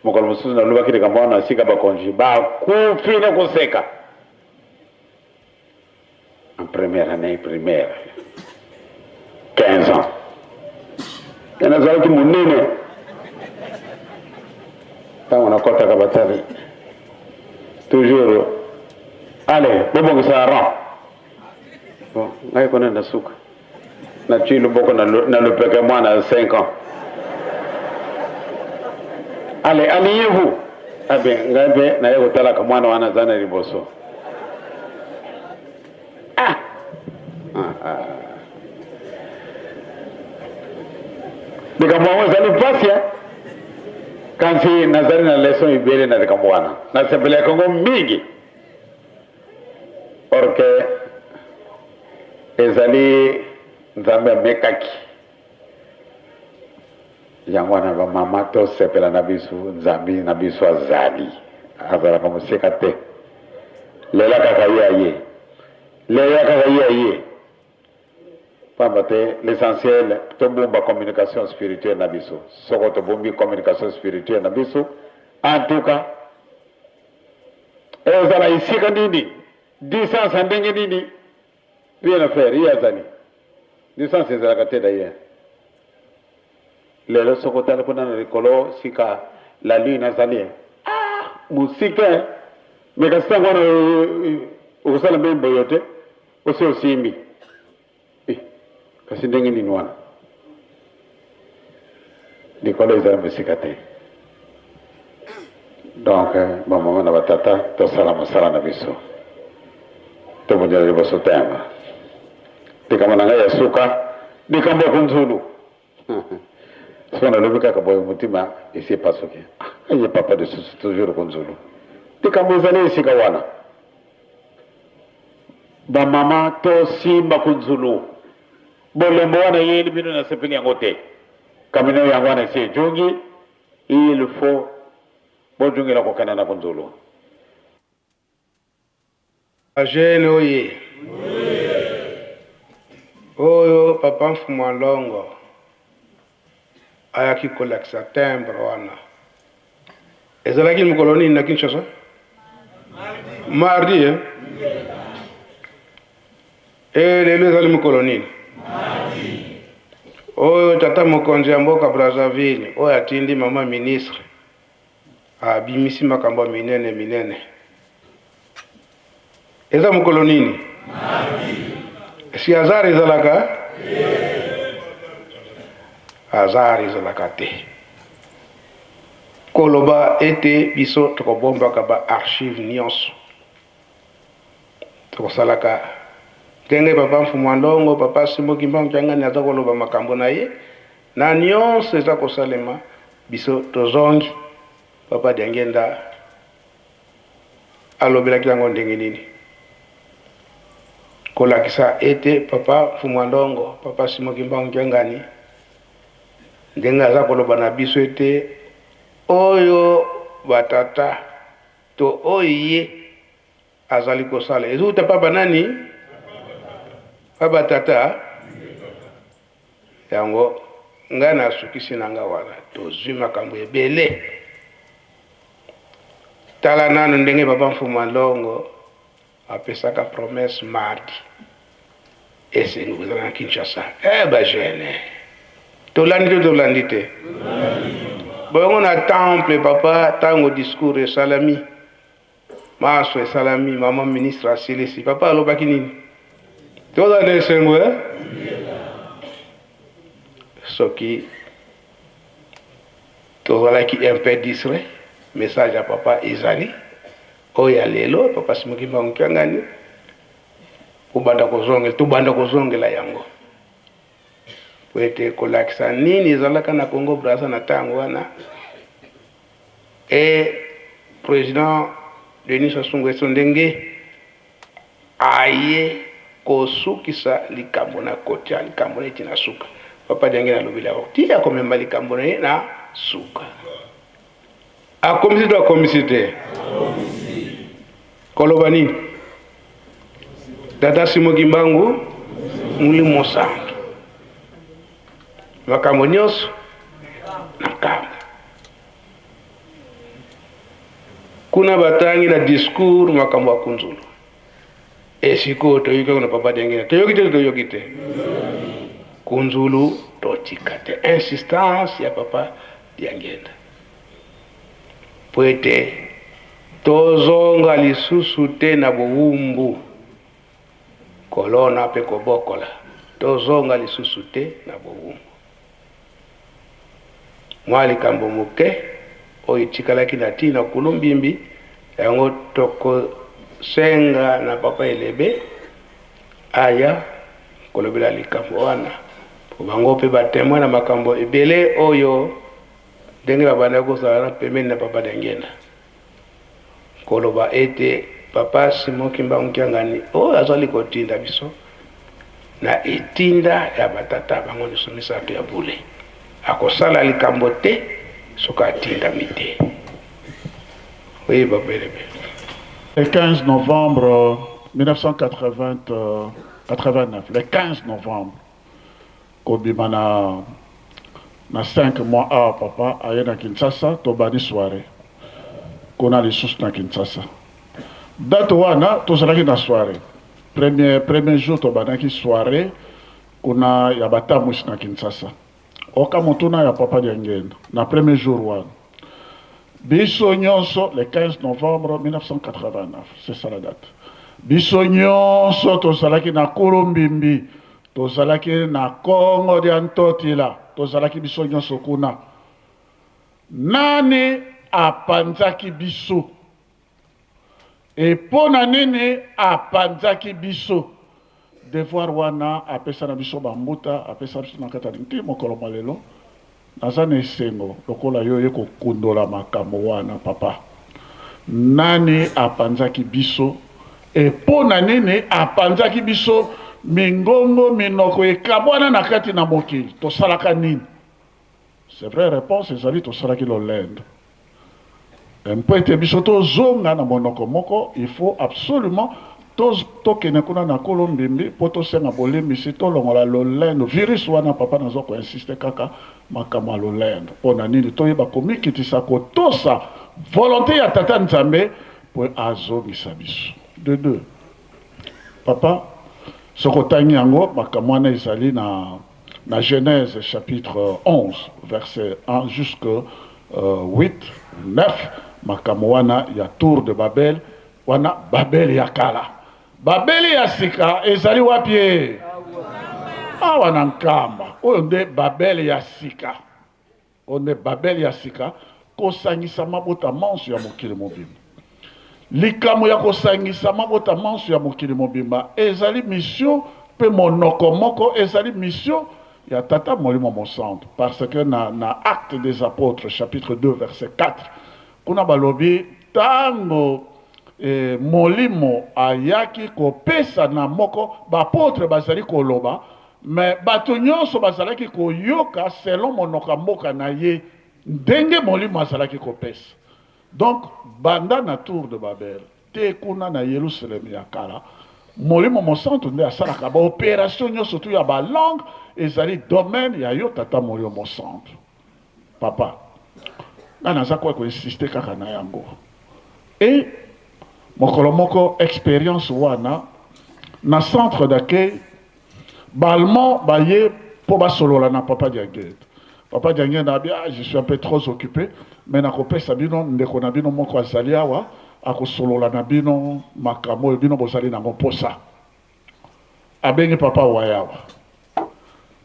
Mokolo mosusu nalobaki likambo wana esika bakonzi bakufi na koseka. En première année primaire, 15 ans, e nazalaki monene ntango nakɔtaka batali toujours allez bobongisa rang. Bon, ngai kuna na suka natui loboko na lopeke mwana ya 5 ans. Allez, alignez-vous. Ah bien, ngai mpe naye kotalaka mwana wana aza na liboso. Ah! Ah, ah. Likambo yango ezali mpasi, kasi nazali na leson ebele na likambo wana, nasepelaka yango mingi. Or que ezali Nzambe amekaki yango wana. Bamama tosepela na biso, Nzambe na biso azali, azalaka mosika te. Lela kaka ye aye, lela kaka ye aye, pamba te l'essentiel tobomba communication spirituelle na biso. Soko tobombi communication spirituelle na biso, en tout cas ezala esika nini, distance ya ndenge nini, rien à faire, ye azali. Distance ezalaka te. D'ailleurs lelo soki otali kuna na likolo sika la lune azali, ah, mosika, me kasi ntango wana okosala mpe mboyo te, osi osimbi. Eh, kasi ndenge nini wana likolo ezali mosika te? Donc bamama na batata, tosala mosala na biso, tobundela liboso tema. Likambo na ngai ya suka, likambo ya kunzulu. Soki nalobi kaka boye motima esi epasuki. Ah, ye papa lisusu toujours kunzulu. Likambo ezali esika wana. Ba mama tosimba kunzulu. Bolembo wana eyeli bino nasepeli yango te. Kamino yango wana esi ejungi, il faut bojungela kokenda na kunzulu. Ba jeune oye. Oyo papa Mfumu Longo ayaki kolakisa timbre wana ezalaki mokolo nini na Kinshasa? Mardi eh? Eh, lelo ezali mokolo nini? Oyo tata mokonzi ya mboka Brazzaville oyo atindi mama ministre Abimisi makambo ya minene minene. Eza mokolo nini? Si hasard ezalaka? Hasard ezalaka te. Koloba ete biso tokobombaka ba archive nyonso. Tokosalaka ndenge papa Mfumu Ndongo, papa Simon Kimbangu Kiangani aza koloba makambo na ye na nyonso eza kosalema Biso tozongi papa Diangienda alobelaki yango ndenge nini? Kolakisa ete papa Mfumu Ndongo, papa Simon Kimbangu Kiangani ndenge aza koloba na biso ete oyo batata to oyo ye azali kosala ezouta pa banani? Pa batata. Yango ngai nasukisi na nga wana tozui makambo ebele tala nanu ndenge papa mfuma longo apesaka promesse mardi esengi kozala na Kinshasa eh ba jeune tolandi te tolandi te bongo na temple papa tango discours esalami Manso esalami, maman ministre asilisi. Papa alobaki nini? Toza na esengo eh? Soki tozalaki un peu distrait, message ya papa ezali oyo ya lelo, papa Simon Kimbangu Kiangani, obanda kozongela, tobanda kozongela yango po ete kolakisa nini ezalaka na Congo Brazza na ntango wana. Et president Denis Sassou Nguesso ndenge aye kosukisa likambo na kotia likambo neti na suka. Papa Diangenda alobeli yango ti akomema likambo na ye na suka. Akomisi to akomisi te? Koloba nini? Tata Simon Kimbangu Molimo Santu. Makambo nyonso na nkamba. Kuna batangi na discours makambo ya kunzulu. E sikoyo toyoki yango na papa Diangenda. Toyoki te toyoki te. Kunzulu totika te. Insistance ya papa Diangenda. Po ete tozonga lisusu te na bowumbu. Kolona pe kobokola. Tozonga lisusu te na bowumbu. Mwa likambo moke oyo etikalaki na ntina Kulumbimbi, yango tokosenga na Papa Elebe aya kolobela likambo wana, po bango pe ba temoin na makambo ebele oyo ndenge babandaki kozala na pembeni na Papa Diangienda. Koloba ete Papa Simon Kimbangu Kiangani oyo azali kotinda biso na etinda ya batata bango nyonso misato ya bule akosala likambo te soki atindami te. Oui, Papa Elebe. Le 15 novembre 1989, le 15 novembre, kobima na na 5 mois awa papa aye na Kinshasa tobandi soiree kuna lisusu na Kinshasa date wana tozalaki na soiree premier premier jour tobandaki soiree kuna ya batamwisi na Kinshasa oka motuna ya papa Diangienda na premier jour wana biso nyonso le 15 novembre 1989 c'est ça la date biso nyonso tozalaki na Kulumbimbi Tozalaki na Kongo dia Ntotila, tozalaki biso nyonso kuna. Nani apanzaki biso? E mpo na nini apanzaki biso? Devoir wana apesa na biso ba mbuta, apesa biso na kati ya nti mokolo mwa lelo. Naza na esengo lokola yo oye kokundola makambo wana papa. Nani apanzaki biso et po na nini apanzaki biso mingongo minoko ekabwana na kati na mokili? Tosalaka nini? C'est vrai reponse ezali tosalaki lolendo. Mpo ete biso tozonga na monoko moko, il faut absolument tokende kuna na kolo mbimbi mpo tosenga bolimbisi, tolongola lolendo, virus wana. Papa, naza ko insister kaka makambo ya lolendo. Mpo na nini? Toyeba komikitisa, kotosa volonte ya Tata Nzambe mpo azongisa biso. De deux, papa, soki otangi yango, makambo wana ezali na na Genèse chapitre 11 verset 1 jusque 8 9, makambo wana ya tour de Babel wana, Babel ya kala, Babeli ya sika ezali wapi? Ye awa na Nkamba. Oyo nde Babel ya sika, oyo nde Babel ya sika, kosangisa mabota manso ya mokili mobimba. Likambo ya kosangisa mabota manso ya mokili mobimba ezali mission, mpe monoko moko ezali mission ya Tata Molimo Mosantu, parce que na Actes des Apôtres chapitre 2 verset 4, kuna balobi tango Molimo ayaki kopesa na moko, ba apotres bazali koloba, mais bato nyonso bazalaki koyoka selon monoko ya mboka na ye, ndenge Molimo azalaki kopesa. Donc banda na tour de Babel te kuna na Yelusalemi ya kala, Molimo Mosantu nde asalaka ba operation nyonso tu ya ba langue, ezali domaine ya yo Tata Molimo Mosantu. Papa, nga naza kwa ko insister kaka na yango. Et mokolo moko experience wana na centre d'accueil, ba Allemands baye po basolola na Papa Diangienda. Papa Diangienda abi, ah, je suis un peu trop occupé, mais nakopesa bino ndeko na bino moko azali awa, akosolola na bino makambo oyo bino bozali nango mposa. Abengi Papa Wayawa.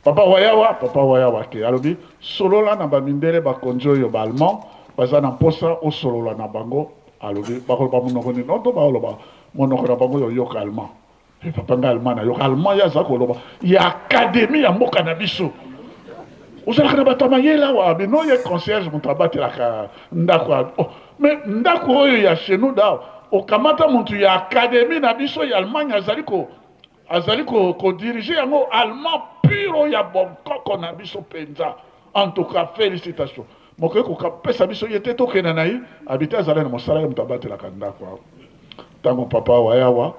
Papa Wayawa, Papa Wayawa ke alobi, solola na ba mindele bakonzi oyo ba Allemand baza na mposa osolola na bango. Alobi, bakoloba monoko nini? Non, to bakoloba monoko na bango oyo oyoka allemand. Pe papa nga allemand nayoka allemand, ye aza koloba ya académie ya mboka na biso. Ozalaka na bato ya mayele awa? Bino ye concierge, moto abatelaka ndako. Oh, mais ndako oyo ya chez nous da okamata moto ya académie na biso ya Allemagne azali ko azali ko kodiriger yango, allemand pur oyo ya bonkoko na biso mpenza. En tout cas félicitation, mokoki kopesa biso ye te tokenda na ye? Abite azali na mosala, ye moto abatelaka ndako awa. Ntango Papa Wayawa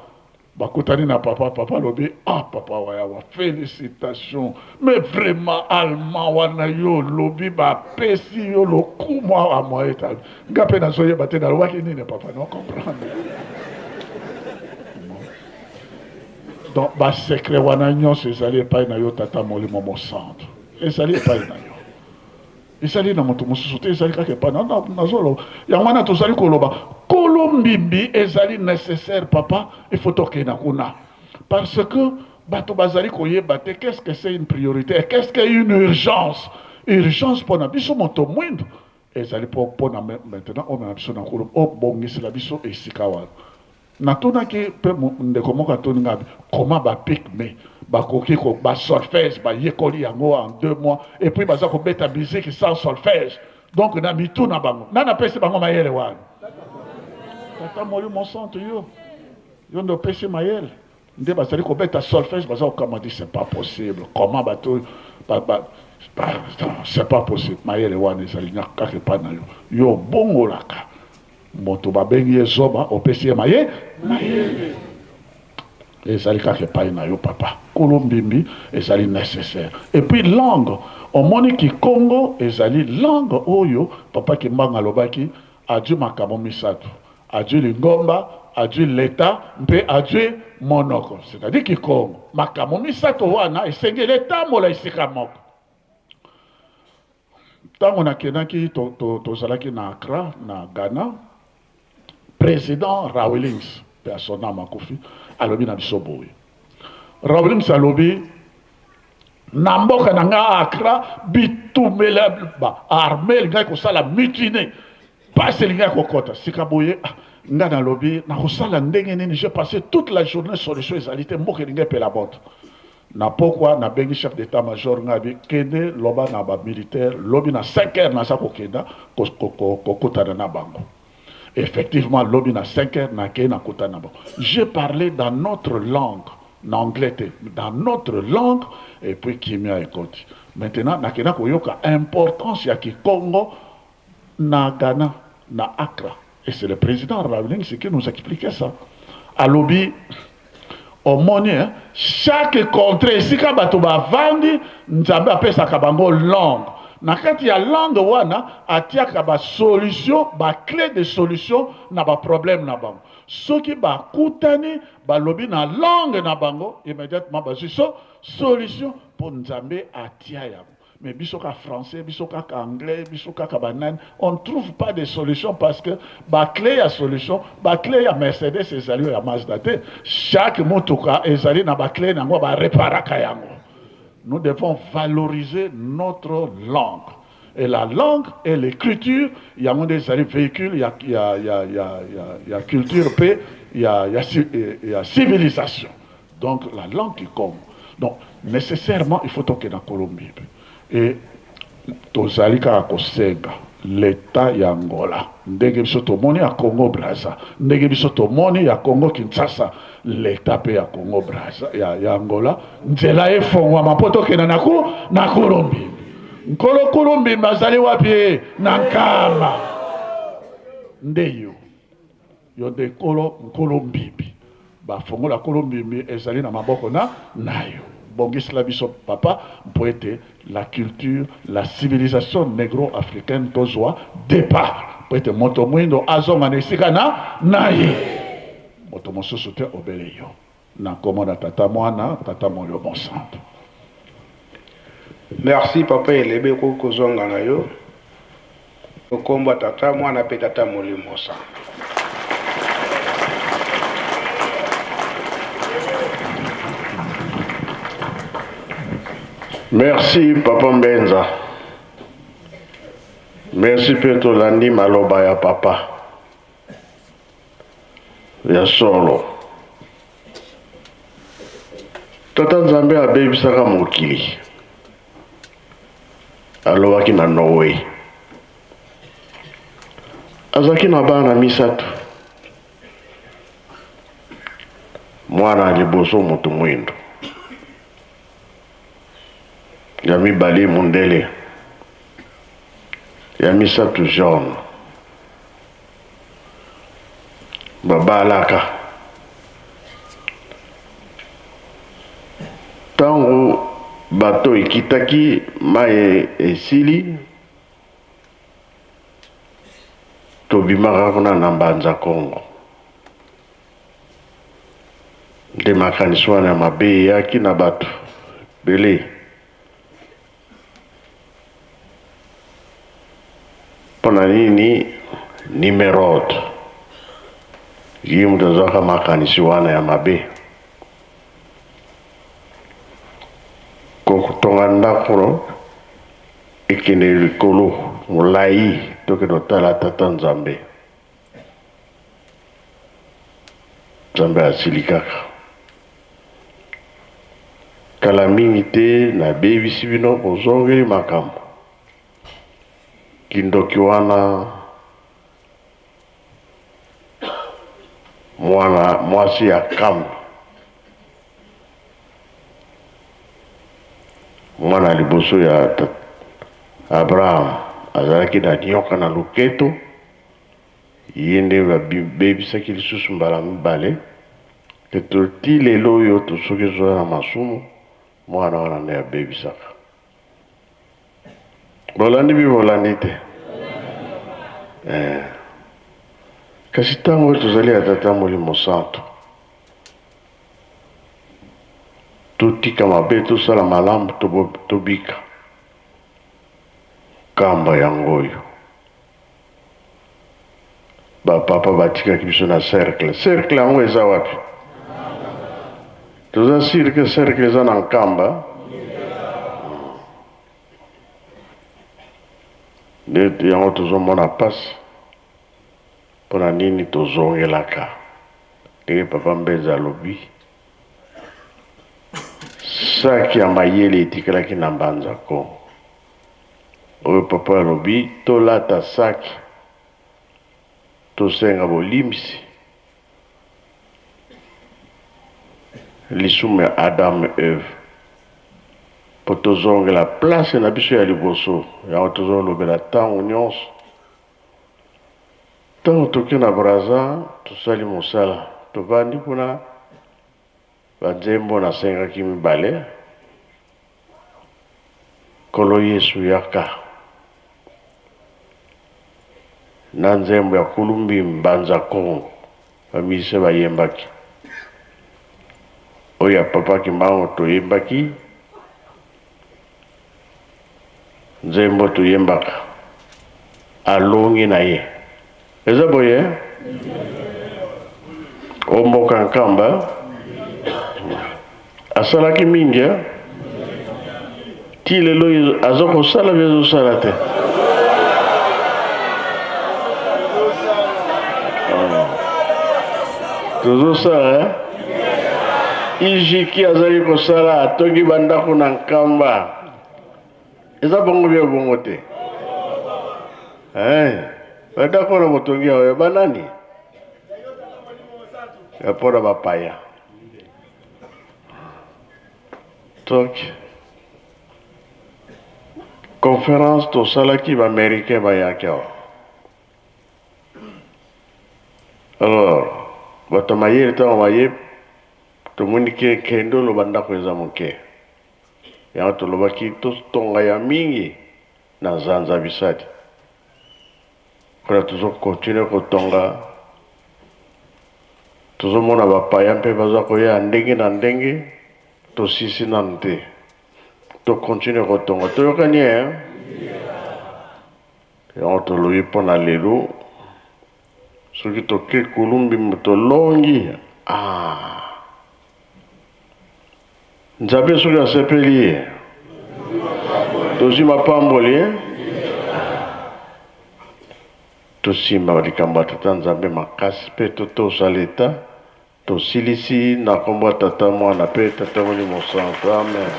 bakutani na papa, papa alobi, ah, Papa Wayawa, félicitation, mais vraiment allemand wana yo olobi, bapesi yo lokumu awa. Moyeta nga mpe nazoyeba te nalobaki nini. Papa, no comprendre. Donc basecret wana nyonso ezali epai na yo Tata Molimo Mosantu, ezali epai na yo, ezali na moto mosusu te, ezali kaka epai na nazoloba. Yango wana tozali koloba kolo mbimbi ezali nécessaire. Papa, il faut tokenda kuna parce que bato bazali koyeba te qu'est-ce que c'est une priorité et qu'est-ce que une urgence. Urgence mpona biso moto mwindo ezali mpona maintenant omema biso na nkolo, obongisela biso esika wana. Natunaki mpe ndeko moko atuni ngai comment bapygmées bakoki ko basolfège bayekoli yango en 2 mois et puis baza kobeta musique sans solfège. Donc na mitu na bango, nani apesi bango mayele wana? Tata Molimo Santu, yo yo nde opesi mayele nde bazali kobeta solfège. Baza kokama di c'est pas possible, comment bato c'est pas possible. Mayele wana ezali kaka epai na yo. Yo obongolaka moto babengi ye zoba, opesi ye mayele, ezali kaka epai na yo. Papa, kolo mbimbi ezali nécessaire. Et puis langue, omoni kikongo ezali langue oyo Papa Kimbangu alobaki adui makambo misato: adui lingomba, adui leta mpe adui monoko, c'est-à-dire kikongo. Makambo misato wana esengeli etambola esika moko. Ntango nakendaki, tozalaki na Accra na Ghana, président Rawlings mpe asona makufi alobi na biso boye. Rawlings alobi, na mboka na nga Accra, bitumela, ba armée elingaki kosala mutine, pasi elingaki kokɔta sika boye. Nga nalobi nakosala ndenge nini? J'ai passé toute la journée, solution ezali te, mboka elingi epela moto. Na pokwa nabengi chef d'etat major, nga abi kende loba na ba militaire lobi na 5 heures naza kokenda kokutana na bango. Effectivement lobi na 5 heures nakei nakutana na bango. J'ai parlé dans notre langue, na anglais te, dans notre langue, et puis kimia ekoti. Maintenant nakenda koyoka importance ya kikongo na Ghana, na Accra. Et c'est le président Rawlings qui nous expliquait ça. Alobi omoni hein, chaque contrée esika bato bavandi, Nzambe apesaka bango langue. Na kati ya langue wana atiaka ba solution, ba clé de solution na ba problème na bango. Soki bakutani balobi na langue na bango, immédiatement bazwi so solution mpo Nzambe atia yango. Mais biso kaka français, biso kaka anglais, biso kaka banani, on ne trouve pas de solution parce que ba clé ya solution, ba clé ya Mercedes ezali oyo ya Mazda te. Chaque motuka ezali na ba clé nango, bareparaka yango. Nous devons valoriser notre langue. Et la langue et l'écriture, yango nde ezali véhicule ya culture mpe ya civilisation. Donc la langue qui compte. Donc nécessairement il faut tokende na Colombie. Et tozali kaka kosenga leta ya Angola, ndenge biso tomoni ya Congo Brazza, ndenge biso tomoni ya Congo Kinshasa, leta mpe ya Congo Brazza ya Angola, nzela efongwama mpo tokende na Colombie. Nkolo Colombie azali wapi? Na Nkamba. Nde yo nde nkolo mbimbi, bafongola nkolo mbimbi ezali na maboko na yo. Bongisela biso papa, mpo ete la culture, la civilisation négro-africaine tozwa départ, mpo ete moto mwindo azonga na esika na ye, moto mosusu te, obele yo. Na nkombo na Tata, Mwana, Tata Molimo Mosantu. Merci papa Elebe, okoki kozonga na yo. Nkombo ya Tata, Mwana mpe Tata Molimo Santo. Merci papa Mbenza. Merci mpe tolandi maloba ya papa ya solo. Tata Nzambe abebisaka mokili, alobaki na Noe. Azalaki na bana misato. Mwana ya liboso moto mwindo, ya mibale mondele, ya misato jaune. Babalaka ntango bato ekitaki, mai esili, tobimaka kuna na Mbanza Kongo. Nde makanisi wana ya mabe eyaki na bato ebele. Mpo na nini Nimerode ye moto azwaka makanisi wana ya mabe? Kotonga ndako ekende likolo molai, tokende kotala Tata Nzambe. Nzambe asili kaka. Kala mingi te nabebisi bino, bozongeli makambo. Kindoki wana, mwana mwasi ya Kam, mwana liboso ya Abraham, azalaki na nyoka na loketo. Ye nde babebisaki lisusu mbala mibale. Ti lelo oyo soki ezoya na masumu, mwana wana nde abebisaka. Bolandi bi bolandi te? Eh. Kasi ntango oyo tozali ya Tata Molimo Santo, totika mabe, tosala malamu, tobika. Kamba yango oyo bapapa batikaki biso na cercle. Cercle yango eza wapi? Toza sûr que cercle eza na Nkamba? Nde yango tozomona mpasi. Mpo na nini tozongelaka? Ndenge Papa Mbenza alobi, saki ya mayele etikalaki na Mbanza Kongo. Oyo Papa alobi, tolata saki, tosenga bolimbisi. Lisumu ya Adam et Eve mpo tozongela place na biso ya liboso. Yango tozolobela ntango nyonso. Ntango toke na Brazza, tosali mosala, tovandi kuna, banzembo nasengaki mibale, Nkolo Yesu yaka, na nzembo ya Kulumbi Mbanza Kongo, ba musiciens bayembaki. Oyo ya Papa Kimbangu toyembaki, Nzembo toyembaka alongi na ye eza boye o mboka Nkamba asalaki mingi eh? Ti lelo aza kosala mpe azosala te. Tozosala eh? Ijiki azali kosala atongi bandako na Nkamba. Eza bongo bia bongo te. Eh, bandako na botongi awa ya banani? Ya mpona bapaya. Donc conférence tosalaki ba américain bayaki awa. Alors bato ya mayele ntango baye tomoni ke kende oloba ndako eza moke. Yango tolobaki totonga ya mingi na Zanza Bisadi. Kuna tozo continuer kotonga, tozomona bapaya mpe baza koya ndenge na ndenge, tosisi nanu te. To continuer kotonga, toyokani eh? Yango tolobi mpo na lelo, soki toke Kulumbi tolongi, ah! Nzambe soki asepeli ye, tozwi mapamboli eh? Tosimba likambo ya Tata Nzambe makasi mpe totosa leta. Tosilisi na nkombo ya Tata, Mwana mpe Tata Molimo Santu. Amen.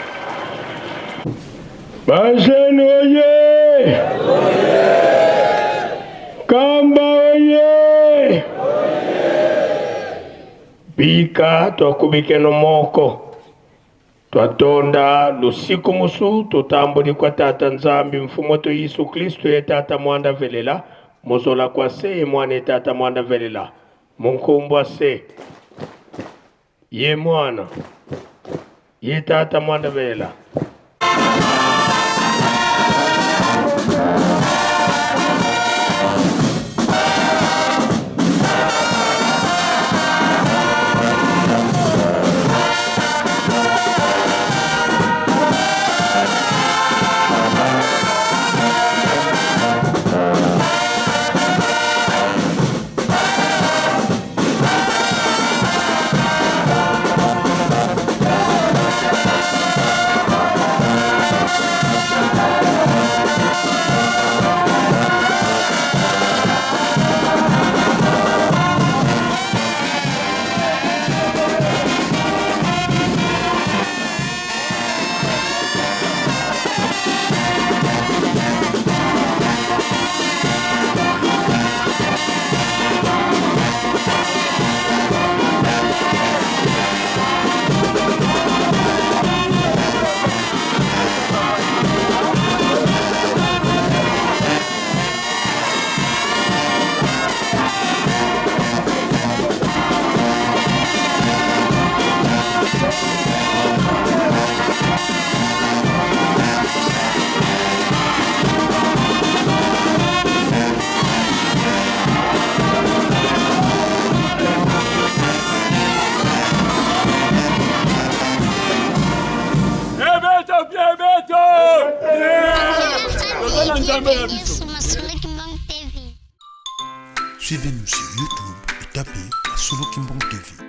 Ba jeune oye! Kamba oye! Bika twakubikeno moko twatonda lusiku musu tutambuli kwa Tata Nzambi Mfumu wetu Yesu Kristo ye Tata Mwanda velela muzola kwa se ye Mwana ye Tata Mwanda velela munkumbwa se ye Mwana ye Tata Mwanda velela. Suivez-nous sur YouTube et tapez Solo Kimbong TV.